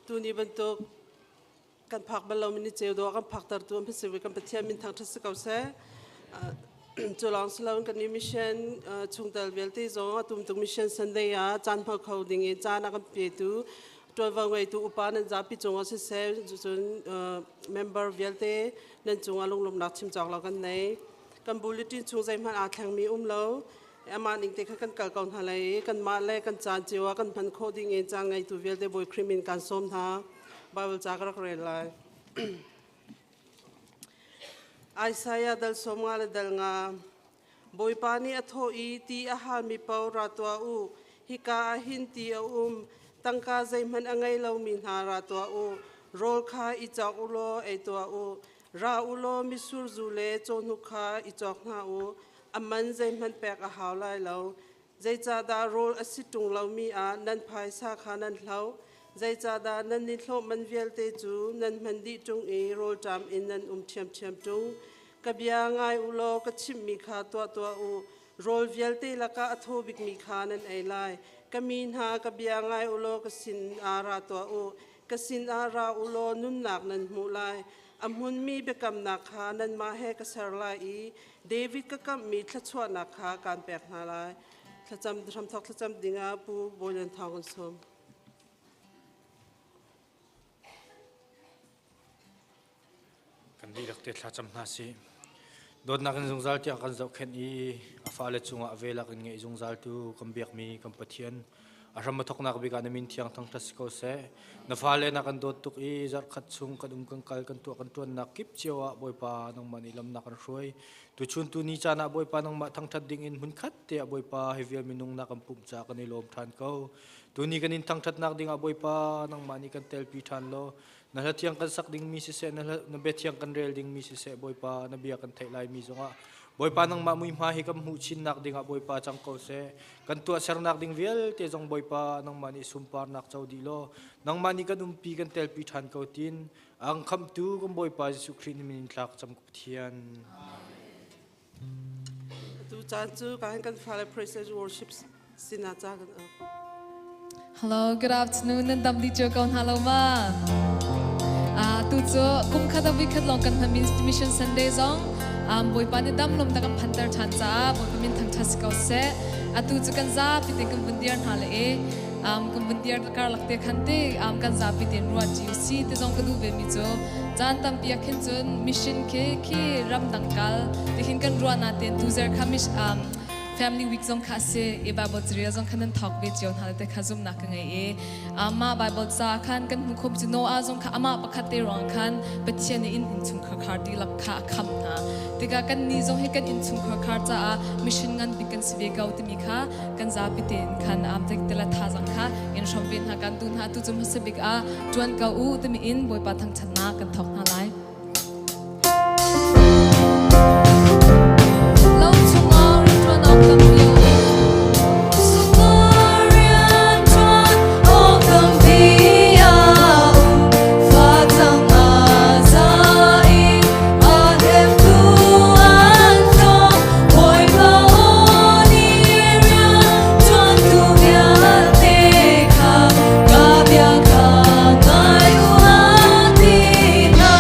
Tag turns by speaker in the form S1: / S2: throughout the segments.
S1: Tuni bantuk kan phak bal lomi ni ceu dawh kan phaktertu an si kan Pathian min thangṭhat si ko seh. Cu lawng si loin kan i mission chungtel vialte zong a tumtuk mission Sunday ah caan hmang kho ding in caan a kan petu ṭuanvo ngeitu upa nan zapi cungah siseh cun member vialte nan cungah lunglawmhnak chim cawk lo kan nei. Kan bulletin chung zeihmanh aa thlengmi um lo. Amah ning te kha kan kal ko hna lai i kanmah le kan caan cio ah kan hman khawh ding in caan ngeitu vialte Bawi Khrih min kan sawm hna. Bible ca ka rak rel lai. Isaiah dal sawm nga le dal nga. Bawipa nih a thawh i ti a halmi paoh ra tuah u. Hika ah hin ti a um. Tangka zeihmanh a ngei lomi hna ra tuah u. Rawl kha i cawk u law ei tuah u. Ra u law mitsur zu le cawhnuk kha i cawk hna u. A man zeihmanh pek a hau lai lo. Zeicahdah rawl a si ṭung lomi ah nan phaisa kha nan hloh? Zeicahdah nan nihlawh man vialte cu nan hman dih ṭung i rawlṭam in nan um ṭhiamṭhiam ṭung? Ka bia ngai u law ka chimhmi kha tuah tuah u. Rawl vialte lakah a thaw bikmi kha nan ei lai. Ka mi hna, ka bia ngai u law ka sin ah ra tuah u. Ka sinah ra u law nunnak nan hmuh lai. A hmunmi biakamnak kha nanmah he ka ser lai i David ka kamhmi thluachuahnak kha kaan pek hna lai. Thlacam hramthawk thlacam dingah Pu Bawi Lian Thawng kan sawm.
S2: Kan dihlak te thlacam hna sih. Dawtnak in zungzal tiang kan zohkhenh i a fale cungah a velak in ngeih zungzal tu kan biakmi kan Pathian a hram a thawknak bik ah na min thiang thangṭhat si ko seh. Na fale na kan dawt tuk i zarhkhat chung kan um kan kal kan tuah kan ṭuannak kip cio ah Bawipa nangmah nih lam na kan hruai. Tuchun tu ni caan ah Bawipa nangmah thangṭhat ding in hmunkhat te ah Bawipa hi vial minung na kan pumh caah kan i lawm ṭhan ko. Tuni kan in thangṭhatnak ding ah Bawipa nangmah nih kan telpi ṭhan law Na hla thiang kan sak dingmi siseh, na bia thiang kan rel dingmi siseh, Bawipa na bia kan theih laimi zongah Bawipa nangmah muihma hi kan hmuh chinnak dingah Bawipa cang ko seh. Kan tuahsernak ding vialte zong Bawipa nangmah nih sunparnak co dih law nangmah nih kan umpi kan telpi ṭhan ko tin ang khamhtu kan Bawipa Jesuh Khrih min in thlak cam Pathian.
S1: Atu caan cu kan kan fale praise and worship sinah ca kan au.
S3: Hello, good afternoon. Nan dam di cio ko hna lo ma? Ah, tu cu kum khat a vi khat lawng kan hman Mission Sunday zong um, Bawipa nih dam lom ta kan phanter ṭhan caah Bawipa min thangṭhat si ko seh. Atu cu kan zapi te kan vun dir hna le e um, kan vun dir karlak te khan te um, kan zapi tein ruah cio si te zong ka duh ve mi cu caan tampi ah khin cun mission khi khi ramdang kal tihin kan ruah natin tuzer kha mis um, family week zong kha si i bible carel zong kha nan thawk ve cio hna te kha zumnak ka ngei i ama bible ca khan kan hmu khom cu Noah zong kha amah pakhat te ruang khan Pathian nih inn innchungkhar khar dihlak kha a kham hna tikah kan ni zong hi kan innchungkhar khar caah mission ngan bik kan si ve ko timi kha kan zapi tein khan am tek tela thazang kha in hrom ve hna kan tu hna tu cu hmasa bik ah ṭuan ko u timi in Bawipa thangṭhatnak kan thawk hna lai. Lo chungah rianṭuan awk tampi a um.
S4: Rian ṭuan awk tampi a um. Facang a za i a hleptu an tlawm. Bawipa aw nih rian ṭuantu vialte kha ka bia kha ngai u a ti hna.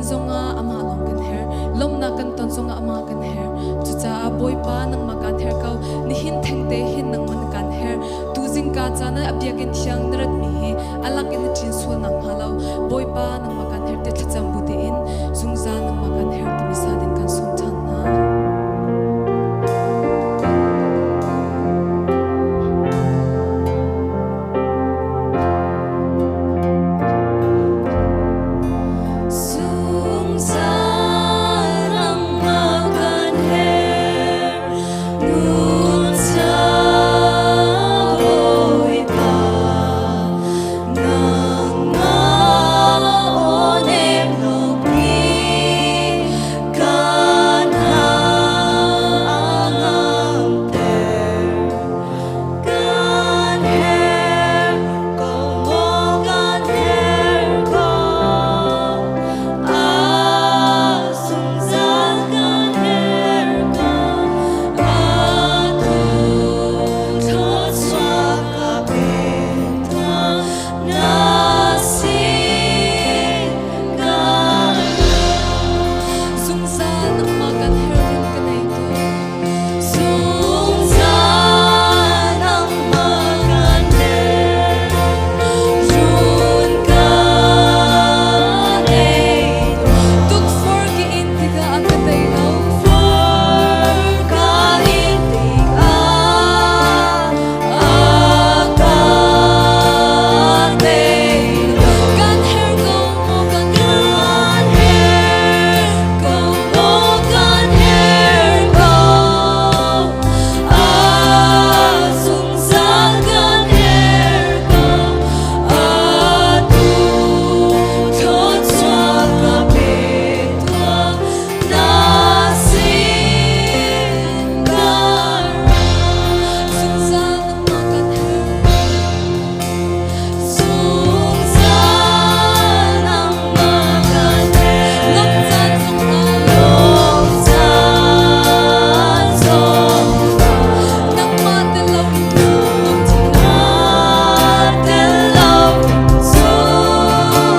S3: in zongah amah lawng kan herh. Lawmhnak kan ton zongah amah kan herh. Cucaah Bawipa nangmah kaan herh ko. Nihin thengte hin nangmah na kaan herh. Tu zingka caan ah a biakinn thiang na ratmi hi a lak in na ṭin sual nakhnga lo Bawipa nangmah kaan herh ti thlacam bu tein zungzal nangmah kaan herh timi sa ding kan sawm ṭhan hna. Zungzal nangmah kan herh, nun ca Bawipa, nangmah aw nem lawmpi kan hangamter. Kan herh ko, maw kan herh ko, a zungzal kan herh ko, atu thluachuah ka pe tuah, na sin ka Zungzal nangmah kan herh in ka nei tu. Zungzal nangmah kan herh, run ka nei. Tukforh ka in tikah a ka tei lo. Forh ka in tikah a ka tei lo. Kan herh ko maw kan herh ko maw kan herh ko, a zungzal kan herh ko, atu thluachuah ka pe tuah, na sin ka ra. Zungzal nangmah kan herh. Zungzal nangmah kan herh. Lawmh caan zongah, lawmh caan zongah, nangmah tel loin um ti Nangmah tel loin cun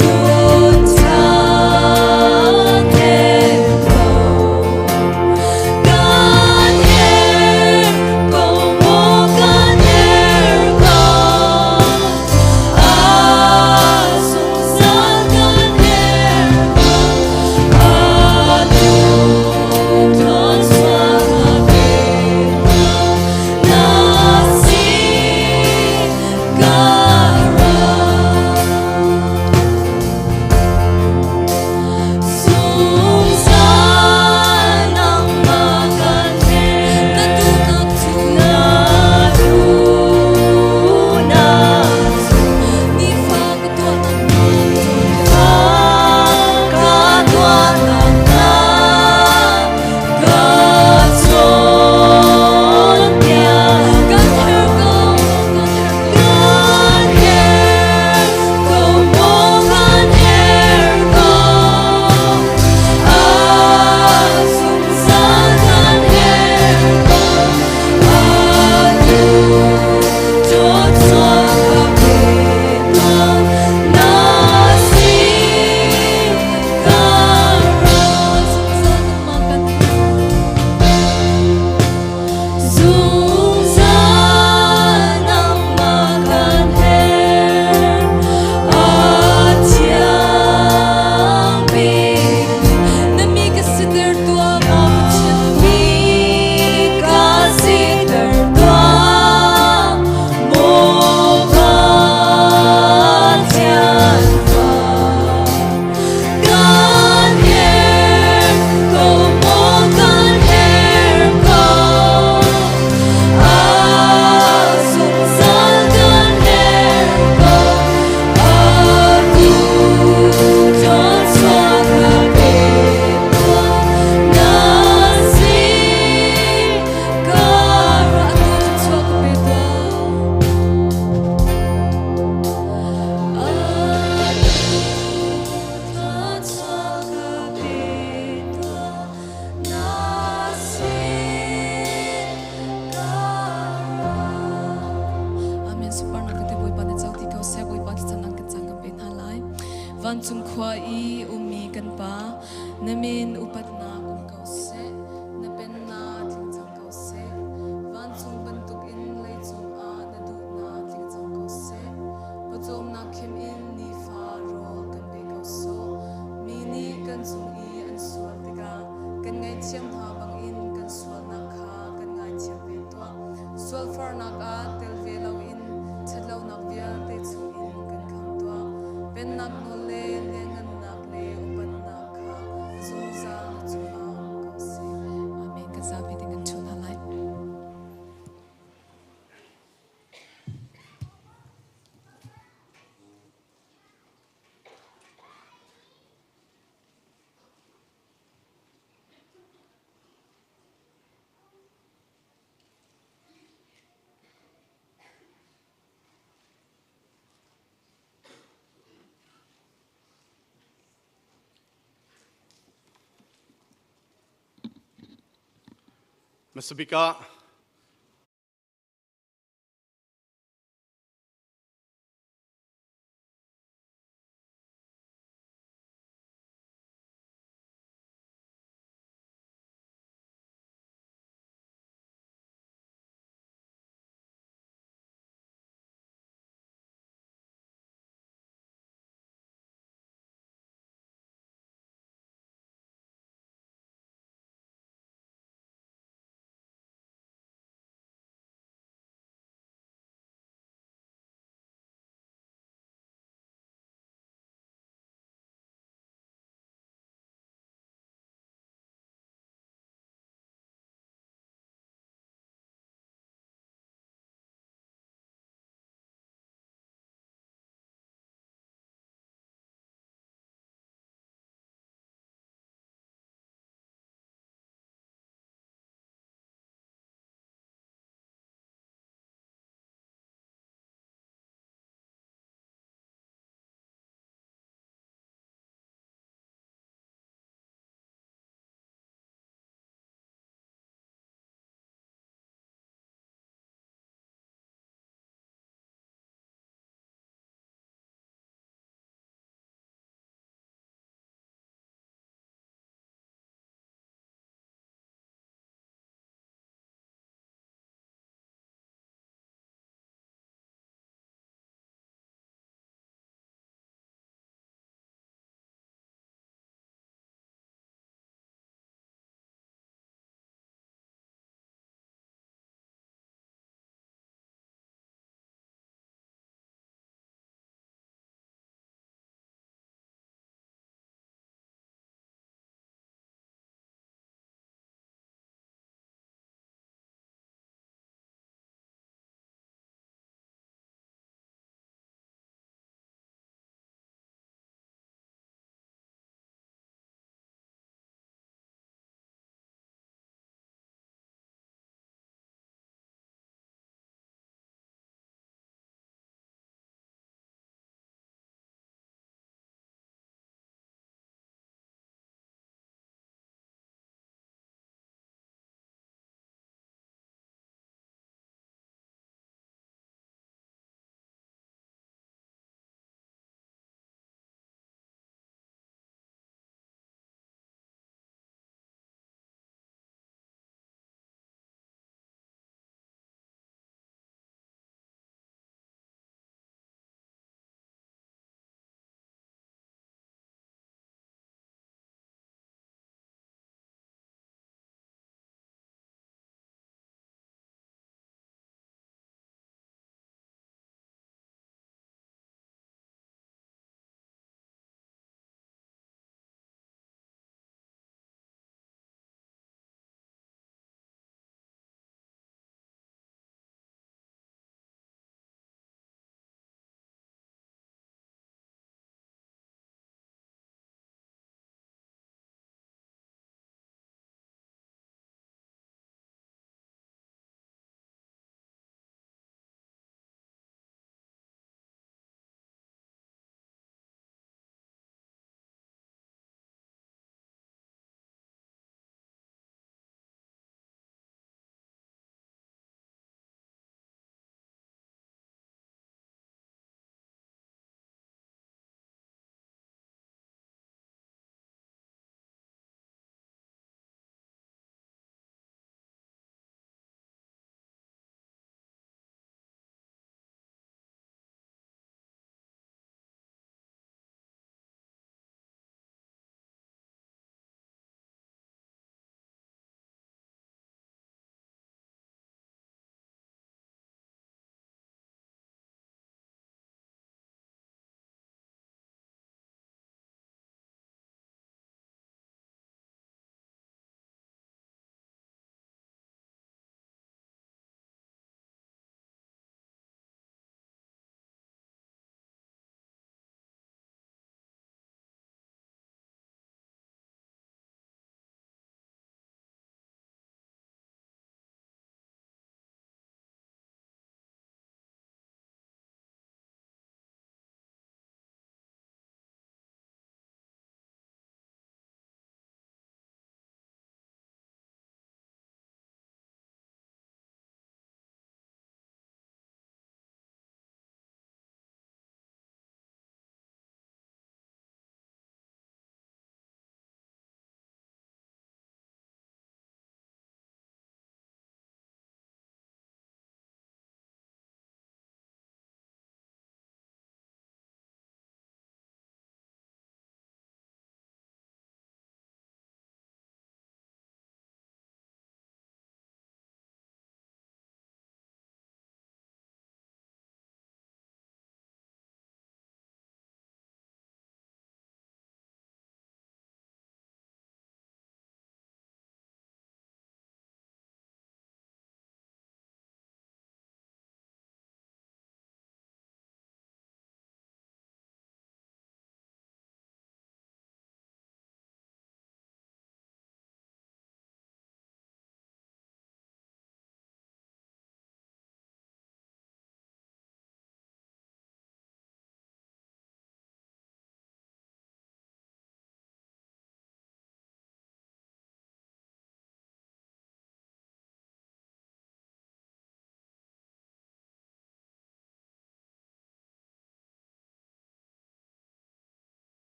S3: nun caan herh ko. Kan herh ko maw kan herh ko, a zungzal kan herh ko, atu thluachuah ka pe tuah, na sin ka ra. Zungzal nangmah kan herh, na duhnak cu, na duhnak cu, nifa ka tuahnak hnga, ka tuahnak hnga, ka cawnpiak. Kan herh ko, kan herh ko, kan herh ko maw kan herh ko, a zungzal kan herh ko, atu thluachuah ka pe tuah, na sin ka ra. Zungzal nangmah kan herh. Zungzal nangmah kan herh, a thiang bik na mi ka siter tuah maw Pathian mi ka siter tuah maw Pathian fa. Kan herh ko maw kan herh ko, a zungzal kan herh ko, atu thluachuah ka pe tuah, na sin ka ra. Atu thluachuah ka pe tuah. Atu thluachuah ka pe tuah, na sin ka ra. Amen. Suparnak ka te Bawipa na co ti ko seh. Bawipa thlacamnak kan caan kan pe hna lai. Vancung khua i ummi Na min upatnak um ko seh, na pennak tling cang ko seh. Vancung bantukin leicung ah na duhnak tling cang ko seh. Pawcawmnak khim in nifa rawl kan pe ko sawh. Mi nih kan cung i an sual tikah kan ngaihthiam hna bangin kan sualnak kha kan ngaithiam ve tuah. Sualfarnak ah tel ve loin ṭhatlonak vialte chungin kan khamh tuah. Pennak nawl le lianhngannak le upatnak kha zungzal na cungah um ko seh. Amen. Kan zapi te kan ṭhu hna lai.
S5: Hmasabik ah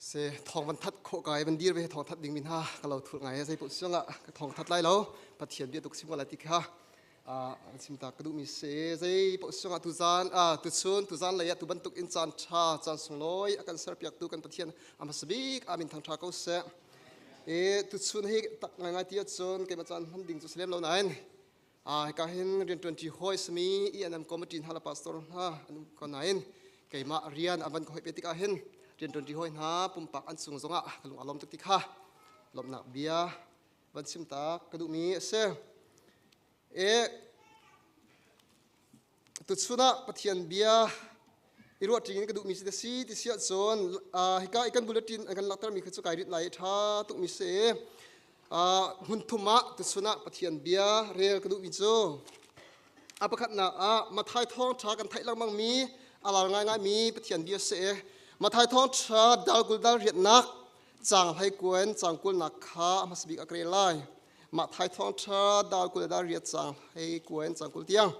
S6: Se thawng van that khawh kai van dir ve thawng that ding mi hna ka lo thul ngai zei paoh siangah ka thawng that lai lo Pathian bia tuk sim ko lai ti kha an sim ta ka duh mi se zei paoh siangah tu zan tu chun tu zan lei ah tu bantuk in caan tha caan sunglawi a kan serpiak tu kan Pathian a hmasa bik amin thang tha ko seh. E tu chun hi tak ngai ngai ti ahcun keimah caan hman ding cu si lem lo nain hika hin rianṭuanṭi hawi simi ENM committee hna le pastor hna an um ko nain keimah rian a van ka hoi pe tikah hin rianṭuanṭi hawi hna pumpak an cung zongah ka lung a lawm tuk ti kha lawmhnak bia van chim ta ka duhmi a si. E tuchun ah Pathian bia i ruah ṭing in ka duhmi si si ti si ahcun hika i kan bulletin an kan laktermi kha cu kai rit lai i ṭha tukmi si. Hmun thum ah tuchun ah Pathian bia rel ka duhmi cu a pakhatnak ah Matthai thawngṭha kan theih lengmangmi a lar ngaingaimi Pathian bia si. Matthai thawngṭha dal kul dal riatnak caang hlei kuan caang kulnak kha a hmasa bik ah ka rel lai. Matthai thawngṭha dal 20 dal riat caang hlei kuan caang 20 tiang.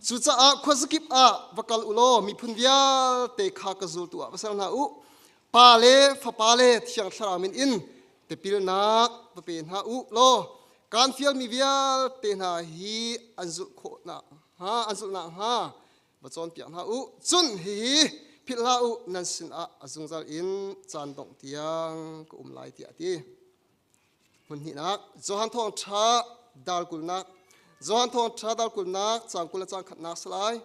S6: Cucaah khuazakip ah va kal u law miphun vialte kha ka zultu ah va ser hna u. Pa le Fapa le Thiang Thlarau min in tipilnak va pe hna u law kaan fialmi vialte hna hi an zulh khawh nakhnga an zulh nakhnga va cawnpiak hna u. Cun hihi philh hlah u nan sinah a zungzal in caan dongh tiang ka um lai tiah a ti. Hmun hnihnak Johan thawngṭha dal kulnak Johan thawngṭha dal kulnak caang 20 le caang khatnak si lai.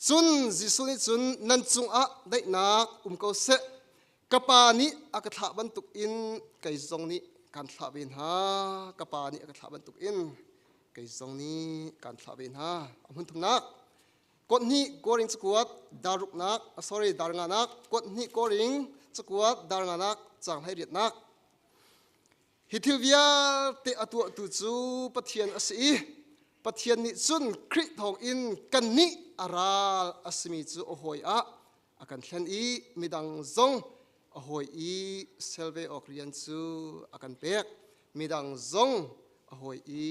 S6: Cun Jesuh nih cun nan cungah daihnak um ko seh. Ka Pa nih a ka thlah bantuk in kei zong nih kaan thlah ve hna. Ka Pa nih a ka thlah bantuk in kei zong nih kaan thlah ve hna. A hmun thumnak Kot hnih Koring cakuat daruknak sorry darnganak kot hnih Koring cakuat darnganak caang hlei riatnak Hi thil vialte a tuahtu cu Pathian a si i Pathian nih cun Khrih thawngin kannih a ral a simi cu a hawi ah a kan thlen i midang zong a hawi i sel ve awk rian cu a kan pek. Midang zong a hawi i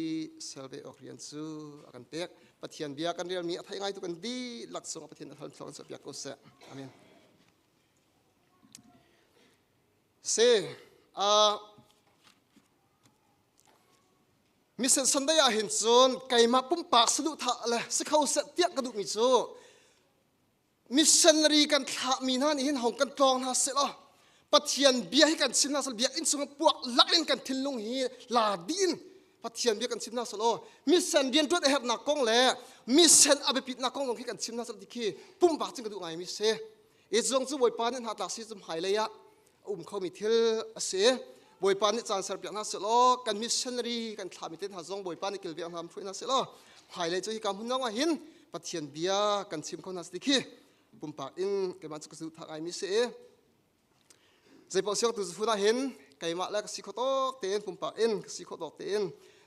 S6: sel ve awk rian cu a kan pek. Pathian bia kan relmi a thei ngaitu kan dihlak cungah Pathian a thluachuah kan chuahpiak ko seh. Amen. Si, uh, mission Sunday ah hin cun keimah pumpak saduhthah le si kho seh tiah ka duhmi cu missionary kan thlahmi hna nih hin hong kan tlawng hna seh law Pathian bia hi kan chim hna seh biakinn chung puak lak in kan thinlung hi la dih in Pathian bia kan chim hna seh law mission rianṭuan a herhnak kong le mission a biapitnak kong zong khi kan chim hna seh ti khi pumpak cun ka duh ngaimi si. I zong cu Bawipa nih hna tlak si cu hmailei ah a um khomi thil a si. Bawipa nih caan serpiak hna sehlaw kan missionary kan thlahmi te hna zong Bawipa nih kilveng hna hruai hna sehlaw hmailei cu hika hmun zong ah hin Pathian bia kan chim kho hna si khi pumpak in keimah cu ka zuh thak ngaimi si. Zeipaoh siang tu zufun ah hin keimah le ka si kho tawk tein pumpak in ka si kho tawk tein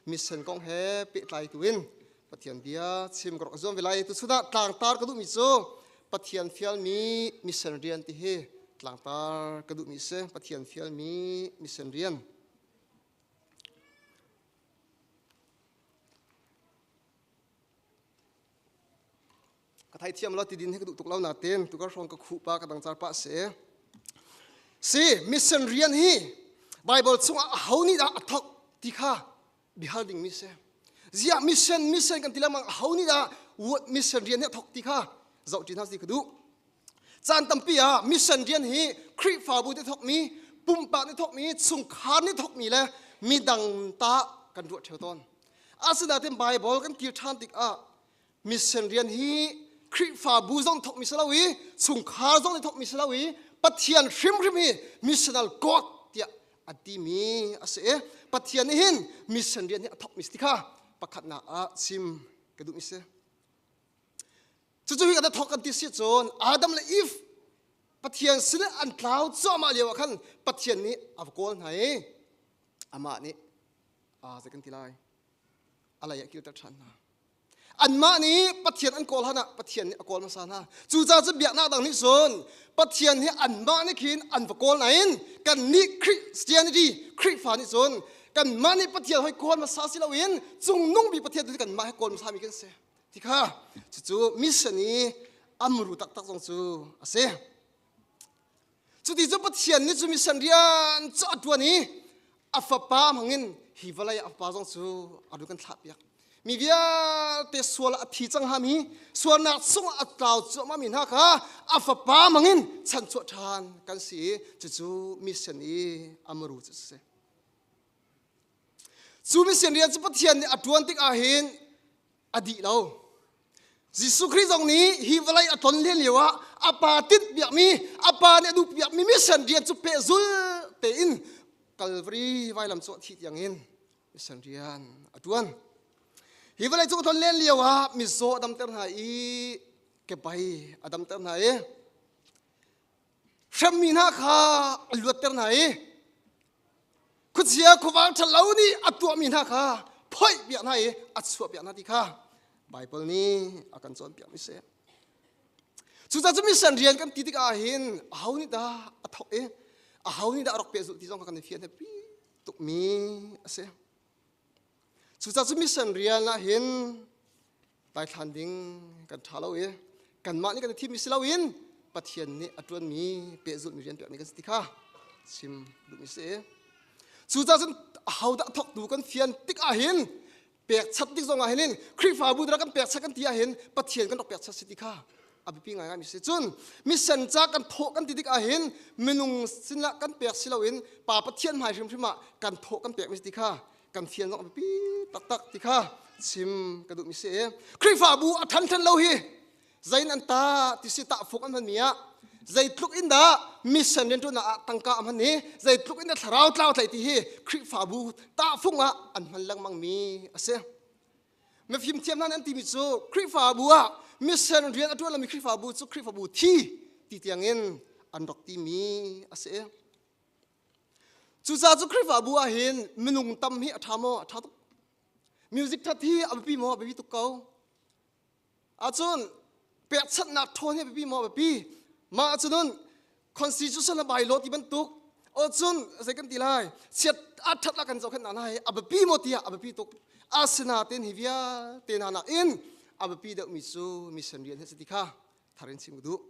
S6: mission kong he pehtlai tu in Pathian bia chim ka rak zuam ve lai. Tuchun ah tlangtar ka duhmi cu Pathian fialmi mission rian ti hi tlangtar ka duhmi si. Pathian fialmi mission rian. Ka thai thiam lo ti din hi ka duh tuk lo natin tukar hrawng ka khuh pa ka dang car pah si. Si mission rian hi Bible chungah aho nih dah a thok ti kha bihal dingmi si. Ziah mission mission kan ti lengmang aho nih dah mission rian hi a thok ti kha zoh ṭi hna si ka duh. Caan tampi ah mission rian hi Khrihfabu nih thokmi, pumpak nih thokmi, chungkhar nih thokmi le midang ta kan ruah ṭheo tawn. Asinain Bible kan kir ṭhan tikah mission rian hi Khrihfabu zong thokmi si lo i chungkhar zong nih thokmi si lo i Pathian hrimhrim hi missional God tiah a timi a si i Pathian nih hin mission rian hi a thokmi si ti kha pakhatnak ah chim ka duhmi si. Cucu hi kan thok kan ti si cun Adam le Eve Pathian sin an tlau cuahmah lio ah khan Pathian nih a va kawl hna i amah nih a zei kan ti lai a lei ah kilter ṭhan hna. Anmah nih Pathian an kawl hlan ah Pathian nih a kawl hmasa hna. Cucaah cu biaknak dang nih cun Pathian hi anmah nih khin an va kawl nain kannih Christianity Khrihfa nih cun kanmah nih Pathian hoi kawl hmasa si loin cungnung bik Pathian tu kanmah he kawl hmasa mi kan si. Ti kha cucu mission i amru taktak zong cu a si. Cuti cu Pathian nih cu mission rian cu a ṭuan i a fapa hmangin hi vawlei ah a fapa zong cu a run kan thlahpiak. Mi vialte sual a thi cang hami sualnak chungah a tlau cuahmah mi hna kha a fapa hmangin chanchuah ṭhan kan si i cucu mission i a muru cu a si. Cu mission rian cu Pathian nih a ṭuan tikah hin a dih lo. Jesuh Khrih zong nih hi vawlei a tlon len lio ah a pa tinh piakmi, a pa nih a duh piakmi mission rian cu pehzul tein Calvary vailam cu a thih tiangin mission rian a ṭuan. Hi vawlei cung a tlon len lio ah mizaw a damter hna i kebai a damter hna i hremmi hna kha a luatter hna i khuachia khuavang ṭhalo nih a tuahmi hna kha phoih piak hna i a chuah piak hna ti kha Baibal nih a kan cawnpiakmi si. Cucaah cu mission rian kan ti tikah hin aho nih dah a thawk i aho nih dah a rak pehzulh ti zong kha kan i fian happy tukmi a si. Cucaah cu mission rian ah hin daithlan ding kan ṭha lo i kanmah nih kan i thimmi si loin Pathian nih a ṭuanmi pehzulhmi rian pekmi kan si ti kha chim duhmi si. Cucaah cun ahodah thawktu kan fian tik ahhin pekchat tik zong ah hin Khrihfabu dara kan pekchat kan ti ahhin Pathian kan rak pekchat si ti kha a biapi ngaingai mi si. Cun mission ca kan thawh kan ti tik ahhin minung sinah kan pek si loin Pa Pathian hmai hrimhrim ah kan thawh kan pekmi si ti kha kan fian zong a biapi taktak ti kha chim ka duhmi si. Khrihfabu a ṭhan lo hi zein an ta ti si tahfung an hmanmi ah zeitluk in dah mission rianṭuannak ah tangka a hman i zeitluk in dah thlarau tlau tlaih ti hi Khrihfabu tahfung ah an hman lengmangmi a si. Mifim thiam hna nih an timi cu Khrihfabu ah mission rian a ṭuan lomi Khrihfabu cu Khrihfabu thi ti tiangin an rak timi a si. Cucaah cu Khrihfabu ah hin minung tam hi a ṭha maw? A ṭha tuk. Music ṭhat hi a biapi maw? A biapi tuk ko. Ahcun pekchanhnak ṭhawn hi a biapi maw? A biapi. Mah ahcun constitution le bylaw ti bantuk cun zei kan ti lai chiat a ṭhat lah kan zohkhenh hna hi a biapi maw tiah a biapi tuk. Asinain hi vialte hna nakin a biapi deuhmi cu mission rian hi a si ti kha thar in chim ka duh.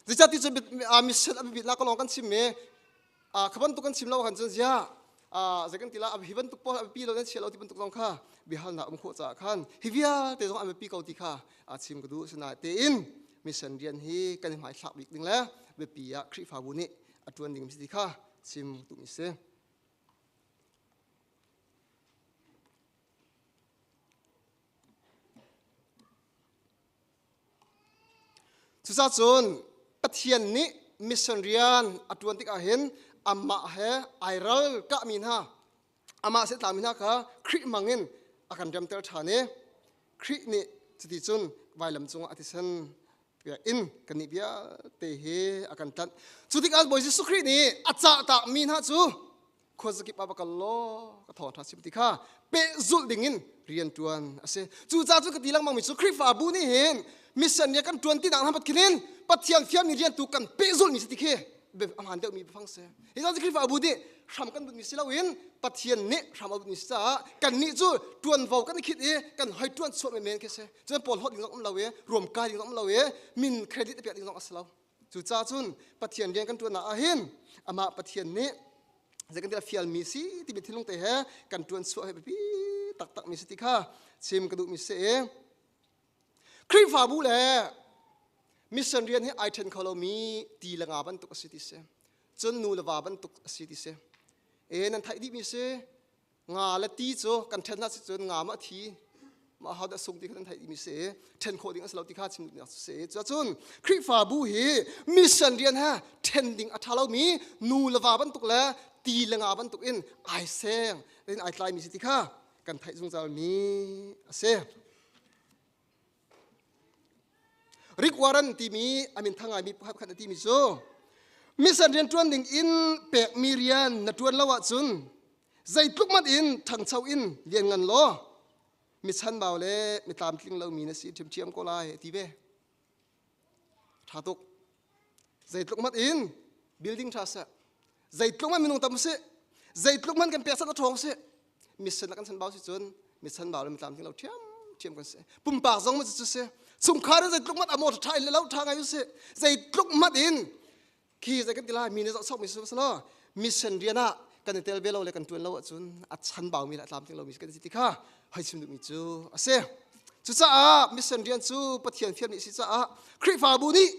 S6: Zeicahti cu mission a biapitnak lawng kan chim i kha bantuk kan chim lo khan cun ziah zei kan ti la hi bantuk pawl a biapi lo nan chia lo ti bantuk zong kha biahalnak um khawh caah khan hi vialte zong an biapi ko ti kha chim ka duh asinain tein mission rian hi kan i hmaithlak bik ding le biapi ah Khrihfabu nih a ṭuan ding si ti kha chim duhmi si. Cucacun Pathian nih mission rian a ṭuan tikah hin amah he ai ral kahmi hna, amah sehtlami hna kha Khrih hmangin a kan remter ṭhan i Khrih nih cuticun vailam cungah a thisen pek in kannih vialte hi a kan tlanh. Cu tikah Bawi Jesuh Khrih nih a cahtakmi hna cu khuazakip ah va kal law ka thawngṭha chim ti kha pehzulh dingin rian ṭuan a si. Cucaah cu ka ti lengmangmi cu Khrihfabu nih hin mission rian kan ṭuan ti nak hna khin in Pathian fialmi rian tu kan pehzulhmi si ti khi a hmaan deuhmi biafang si. Hi zan Khrihfabu nih hram kan bunhmi si loin Pathian nih hram a bunhmi si caah kannih cu ṭuanvo kan i khit i kan hoi ṭuan chuah menmen khi si. Cun pawl hlawt ding zong um lo i ruamkai ding zong um lo i min credit a pek ding zong a si lo. Cucaah cun Pathian rian kan ṭuannak ah hin amah Pathian nih zei kan ti fialmi si timi thinlung te he kan ṭuan chuah hi biapi taktakmi si ti kha chim ka duhmi si i Khrihfabu le mission rian hi ai ṭhen kho lomi ti le nga bantuk a si ti si cun nu le va bantuk a si ti si e nan theih dihmi si Nga le ti cu kan ṭhen si cun nga ma thi ma ho dah sung ti kha kan theih mi si ṭhen khawh ding a si lo ti kha chim duhnak si cuacun Khrihfabu hi mission rian he ṭhen ding a ṭha lomi nu le va bantuk le ti le nga bantuk in ai seng in ai tlai mi si ti kha kan theih zungzal mi a si. Rick Warren timi a min thang ngaimi pakhat a timi cu mission rian ṭuan ding in pekmi rian na ṭuan lo ahcun zeitluk hmanh in ṭhangcho in lianngan law mi chanbau le mi tlamtling lomi na si ṭhiamṭhiam ko lai a ti ve. Ṭha tuk. Zeitluk hmanh in building ṭha seh, zeitluk hmanh minung tam sih, zeitluk hmanh kan pekchanh a ṭhawng sih, mission ah kan chanbau si cun mi chanbau le mi tlamtling lo ṭhiamṭhiam kan si. Pumpak zong cu si. Chungkhar in zeitluk hmanh a maw ṭha in le lo ṭha ngai u sih, zeitluk hmanh in. Khi zei kan ti lai mi nih zoh sokmi si lo mission rian ah kan i tel ve lo le kan ṭuan lo ahcun a chan baumi le a tlamtling lomi kan si ti kha hoi chim duhmi cu a si. Cucaah mission rian cu Pathian fialmi a si caah Khrihfabu nih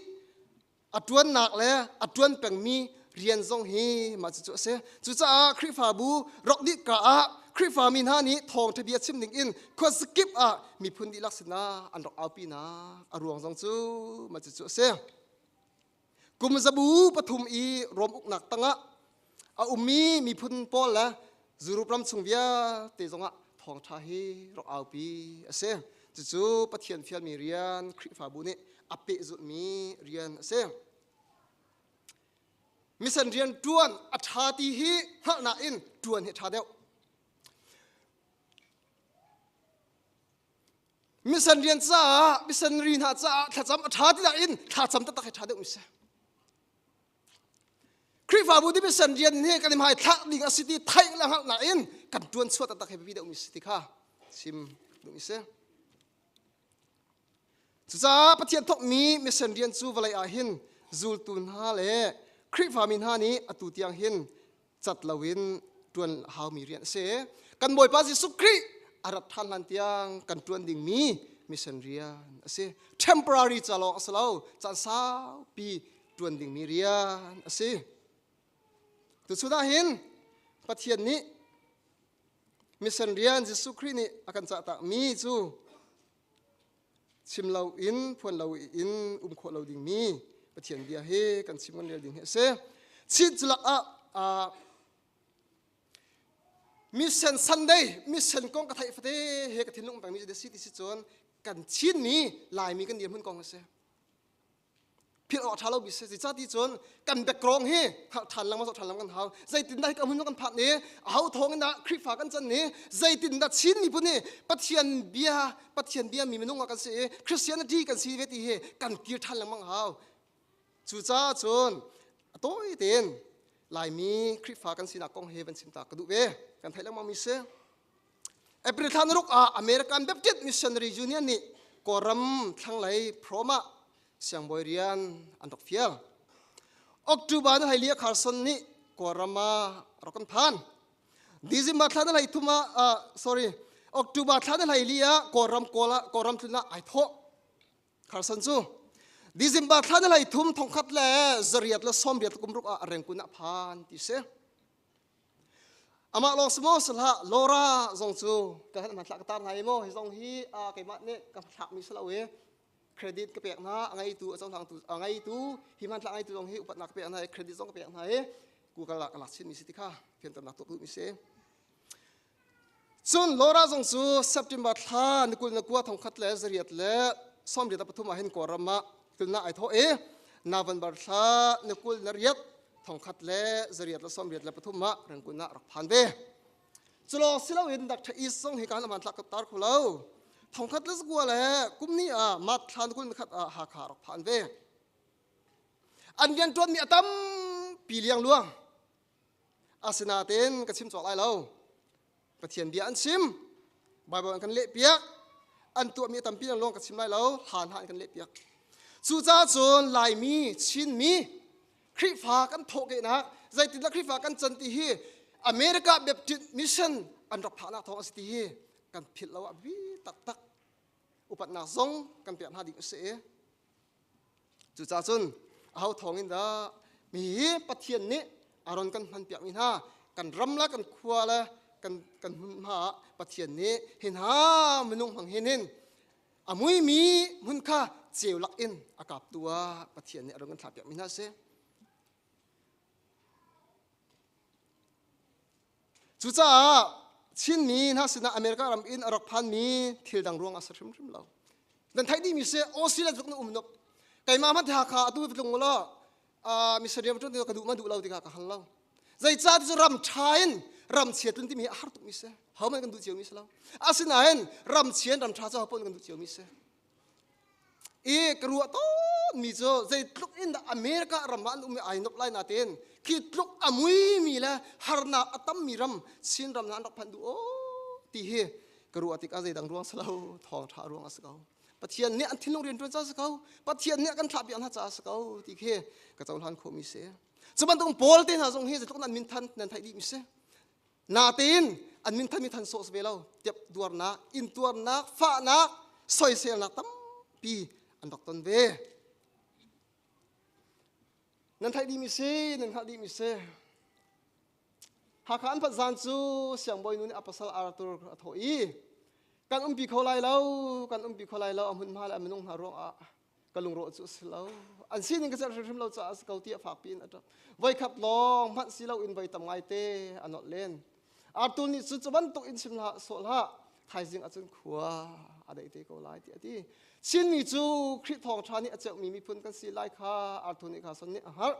S6: a ṭuannak le a ṭuan pengmi rian zong hi mah cucu a si. Cucaah Khrihfabu rak dih ka ah Khrihfami hna nih thawngṭha bia chim ding in khuazakip ah miphun dihlak sinah an rak aupinak a ruang zong cu mah cucu a si. Kum zabu pathum i Rom uknak tangah a ummi miphun pawl le Europe ram chung vialte zongah thawngṭha hi rak aupi a si. Cucu Pathian fialmi rian Khrihfabu nih a pehzulhmi rian a si. Mission rian ṭuan a ṭha ti hi hngalhnak in ṭuan hi a ṭha deuh. Mission rian caah missionary hna caah thlacam a ṭha ti in thlacam taktak hi ṭha deuh mi si. Khrihfabu nih mission rian hi kan i hmai thlak ding a si ti theih le hngalhnak in kan ṭuan chuah taktak hi biapi deuh mi si ti kha chim duh mi si. Cucaah Pathian thawkmi mission rian cu vawlei ah hin zultu hna le Khrihfami hna nih atu tiang hin cat loin ṭuan haumi rian a si. Kan Bawipa Jesuh Khrih a rat ṭhan hlan tiang kan ṭuan dingmi mission rian a si. Temporary ca lawng a si lo, caan saupi ṭuan dingmi rian a si. Tuchun ah hin Pathian nih mission rian Jesuh Khrih nih a kan cahtakmi cu chim lo in phuan lo in um khawh lo dingmi Pathian bia hi kan chim kan rel ding hi a si. Chin culak ah mission Sunday mission kong ka theih fate he ka thinlung pengmi cu si ti si cun kan Chinmi Laimi kan dirhmun kong a si. Philh awk ṭha lo mi si zeicah cun kan background hi hngalh ṭhan lengmang zoh ṭhan lengmang kan hau. Zeitindah hi ka hmun kan phak ni aho thawng in dah Khrihfa kan can ni zeitindah Chin miphun hi Pathian bia Pathian bia mi minung ah kan si i Christianity kan si ve ti hi kan kir ṭhan lengmang hau. Cucaah cun a tawi tein Laimi Khrihfa kan sinak kong hi van chim ta ka duh ve. Kan theih lengmang mi si. April thla naruk ah American Baptist Missionary Union nih Kawlram thlanglei Prom ah siangbawi rian an rak fial. October ni hleili Carson nih Kawlram ah rak kan phan. December thla ni hleithum ah uh, sorry October thla ni hleili ah Kawlram kawl ah Kawlram tlun ah ai thawh. Carson cu December thla ni hleithum thongkhat le zariat le sawmriat kum ruk ah Rengkun ah phan ti si. Amah lawng si maw si hlah Laura zong cu ka han hmantlak ka tar hna i maw hi zong hi keimah nih ka thlakmi si lo i credit ka pek hna a ngeitu a cohlangtu a ngeitu hi hmanthlak ngeitu zong hi upatnak ka pek hna i credit zong ka pek hna i Google ah ka lak chinmi si ti kha fianternak tuah duhmi si. Cun Laura zong cu September thla ni 20 na kua thongkhat le zariat le 83 ah hin Kawlram ah tulnak ai thawh i November thla ni 28 thongkhat le zariat le 83 ah Rangoon ah rak phan ve. Culawng si loin Dr. East zong hi kan aman tlak tar kho lo. Thongkhat le zakua le kum ni ah mat thla ni 21 ah Hakha rak phan ve. An rianṭuanmi a tampi liangluang. Asinain ka chim cawk lai lo. Pathian bia an chim. Bible an kan lehpiak. An tuahmi a tampi lawng ka chim lai lo. Hlan hna an kan lehpiak. Cucaah cun Laimi, Chinmi, Khrihfa kan thawhkehnak, zeitindah Khrihfa kan can ti hi America Baptist Mission an rak phahnak thawng a si ti hi kan philh lo ah bi taktak upatnak zong kan pek hna ding a si i Cucaah cun aho thawngin dah mi hi Pathian nih a ron kan hmanpiakmi hna kan ram le kan khua le kan kan hmunhma ah Pathian nih hi hna minung hmang hin hin a muimi hmun kha ceu lak in a kaptu ah Pathian nih a ron kan thlahpiakmi hna a si. Cucaah Chinmi hna sinah America ram in a rak phanmi thil dang ruang ah si hrimhrim lo. Nan theih dihmi si Australia tluk na um nuk. Keimah hmanh Hakha atu tlung law missionary ṭuan ka duh ma duh lo ti kha ka hal lo. Zeicah ti cu ram ṭha in ram chia tlun timi hi a har tukmi si. Ho man kan duh ciomi si lo. Asinain ram chia in ram ṭha cu ho paoh kan duh ciomi si. I ka ruah tawnmi cu zeitluk in dah America ram ah an um i ai nop lai natein khi tluk a muimi le harnak a tammi ram Chin ram hna an rak phanh duh aw ti hi ka ruah tikah zeidang ruang si lo thawngṭha ruang a si ko. Pathian nih an thinlung rian ṭuan ca si ko. Pathian nih a kan thlah piak hna caah si ko ti khi ka cohlan khawhmi si. Cu bantuk Paul te hna zong hi zeitluk nan min than nan theih dih mi si. Natein an min than mi than sawh si ve lo. Tiap duarnak, intuarnak, fahnak, soiselnak tampi an rak ton ve. Nan theih dih mi si, nan hngalh dih mi si. Hakha an phanh zan cu siangbawi nu nih a pasal Arthur a thawh i kan umpi kho lai lo, kan umpi kho lai lo, a hmunhma le a minung hna ruangah ka lungrawh cu a si lo. An sining ka celh hrimhrim lo caah a si ko tiah fakpi in a ṭap. Voikhat lawng hmanh si loin voi tam ngaite a nolh len. Arthur nih cu cu bantuk in chim hlah sawh hlah, thaizing ahcun khua a dei te ko lai tiah a ti. Chinmi cu Khrih thawngṭha nih a ceuhmi miphun kan si lai kha Arthur nih kha son nih a hngalh.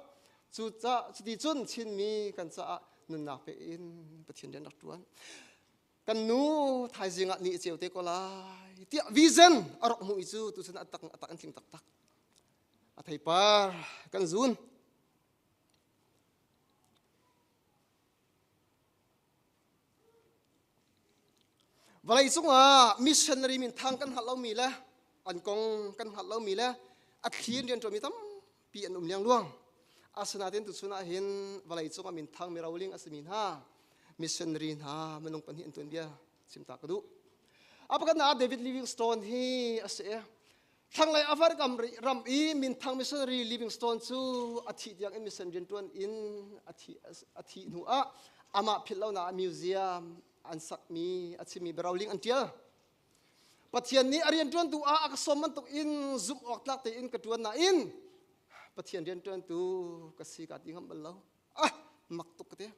S6: Cucaah cuticun Chinmi kan caah nunnak pe in Pathian rian rak ṭuan. Kan nu thaizing ah ni a ceu te ko lai tiah vision a rak hmuh i cu tuchun a tak a tak an tling taktak. A theipar kan zun. Vawlei cungah missionary minthang kan hngalh lomi le an kong kan hngalh lomi le a thli in rianṭuanmi tampi an um liangluang. Asinain tuchun ah hin vawlei cungah minthang mi roling a simi hna missionary hna minung pahnih an tuanbia chim ta ka duh. A pakhatnak ah David Livingstone hi a si. Thlanglei Africa ram i minthang missionary Livingstone cu a thih tiang in mission rianṭuan in a thih hnu ah amah philh lonak ah museum an sakmi a chimmi biaroling an ṭial. Pathian nih a rianṭuantu ah a ka sawm bantuk in zumh awk tlak tein ka ṭuan nain Pathian rianṭuantu ka si ka ti ngam bal lo. Ah, mak tuk ka ti.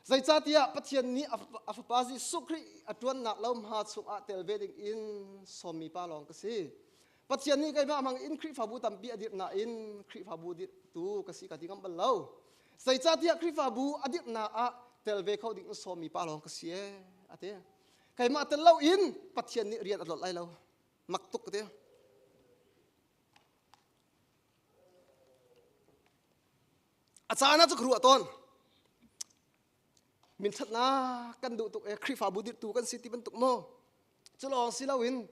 S6: Zeicahtiah Pathian nih a Fapa Jesuh Khrih a ṭuannak lohma chungah tel ve dingin sawmmi pa lawng ka si. Pathian nih keimah hmang in Khrihfabu tampi a dirh nain Khrihfabu dirhtu ka si ka ti ngam bal lo. Zeicahtiah Khrihfabu a dirhnak ah tel ve kho ding in sawmmi pa lawng ka si ee, a ti. Keimah tel loin Pathian nih rian a tlolh lai lo. Mak tuk ka ti. A caan ah cu ka ruah tawn. Minthatnak kan duh tuk e Khrihfabu dirhtu kan si ti bantuk maw? Cu lawng si loin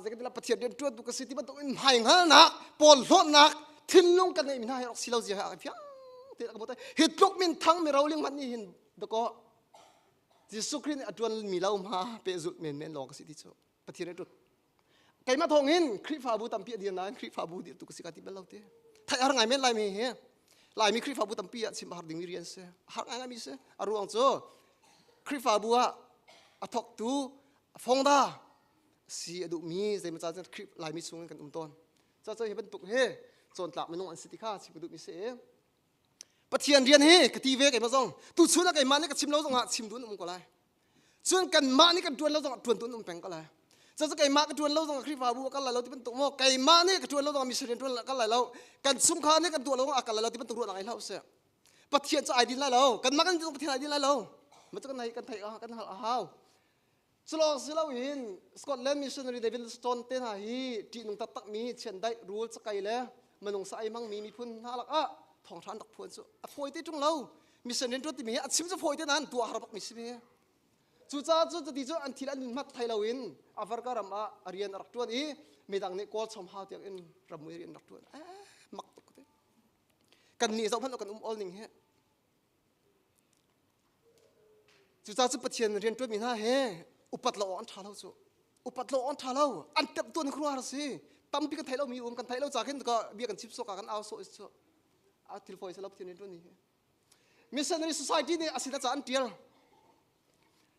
S6: zeikantilah Pathian rian ṭuantu ka si ti bantuk in hmaihngalnak, pawl hlawtnak, thinlung kan ngeihmi hna hi rak si lo zia hi a fiang te ka hmuh hi tluk min thang mi roling hmanh nih hin dakaw Jesuh Khrih nih a ṭuan mi lo ma pehzulh menmen lawng ka si ti cu Pathian rian ṭuan keimah thawng in Khrihfabu tampi a dir nain Khrihfabu dirtu ka si ka ti bal lo ti theih har ngai men laimi hi Laimi Khrihfabu tampi ah chim a har dingmi rian si har ngai ngaimi si a ruang cu Khrihfabu ah a thawktu a fongda si a duhmi zeimaw caan Khrih Laimi chung in kan um tawn caca hi bantuk hi cawntlak minung an si ti kha chim ka duhmi si Pathian rian hi ka ti ve keimah zong tu chun ah keimah nih ka chim lo zongah chim duh an um ko lai cun kanmah nih kan ṭuan lo zongah ṭuan tu an um peng ko lai cucu keimah ka ṭuan lo zongah Khrihfabu a kal lai lo ti bantuk maw keimah nih ka ṭuan lo zongah mission rian ṭuan kal lai lo kan chungkhar nih kan tuah lo zongah a kal lai lo ti bantuk ruahnak ngei hlah usih Pathian cu ai din lai lo kanmah kan Pathian ai din lai lo ma cu kan kan theih kan hal a hau Culawng si loin Scotland missionary David Stone te hna hi ṭihnung taktakmi chiandaih rul cakei le minung sa ei hmangmi miphun hna lakah thawngṭha an rak phuan cu a fawi te ṭung lo. Mission rian ṭuan timi hi a chim cu fawi te nain tuah har bakmi si ve. Cucaah cu cuti cu an thil an hmat thai loin Africa ram ah a rian a rak ṭuan i midang nih kawl chom hau tiang in rammui rian rak ṭuan. Eh, mak tuk te. Kan nih zoh hmanh kan um ol ning hi. Cucaah cu Pathian rianṭuanmi hna he upat lo awk an ṭha lo cu. Upat lo awk an ṭha lo. An temh tuan khuaruahhar a si. Tampi kan theih lomi um kan theih lo ca khin ka bia kan chim sawk ah kan au sawh cu. A thil fawi lo Pathian rianṭuanmi hi. Missionary Society nih a sin a ca an ṭial.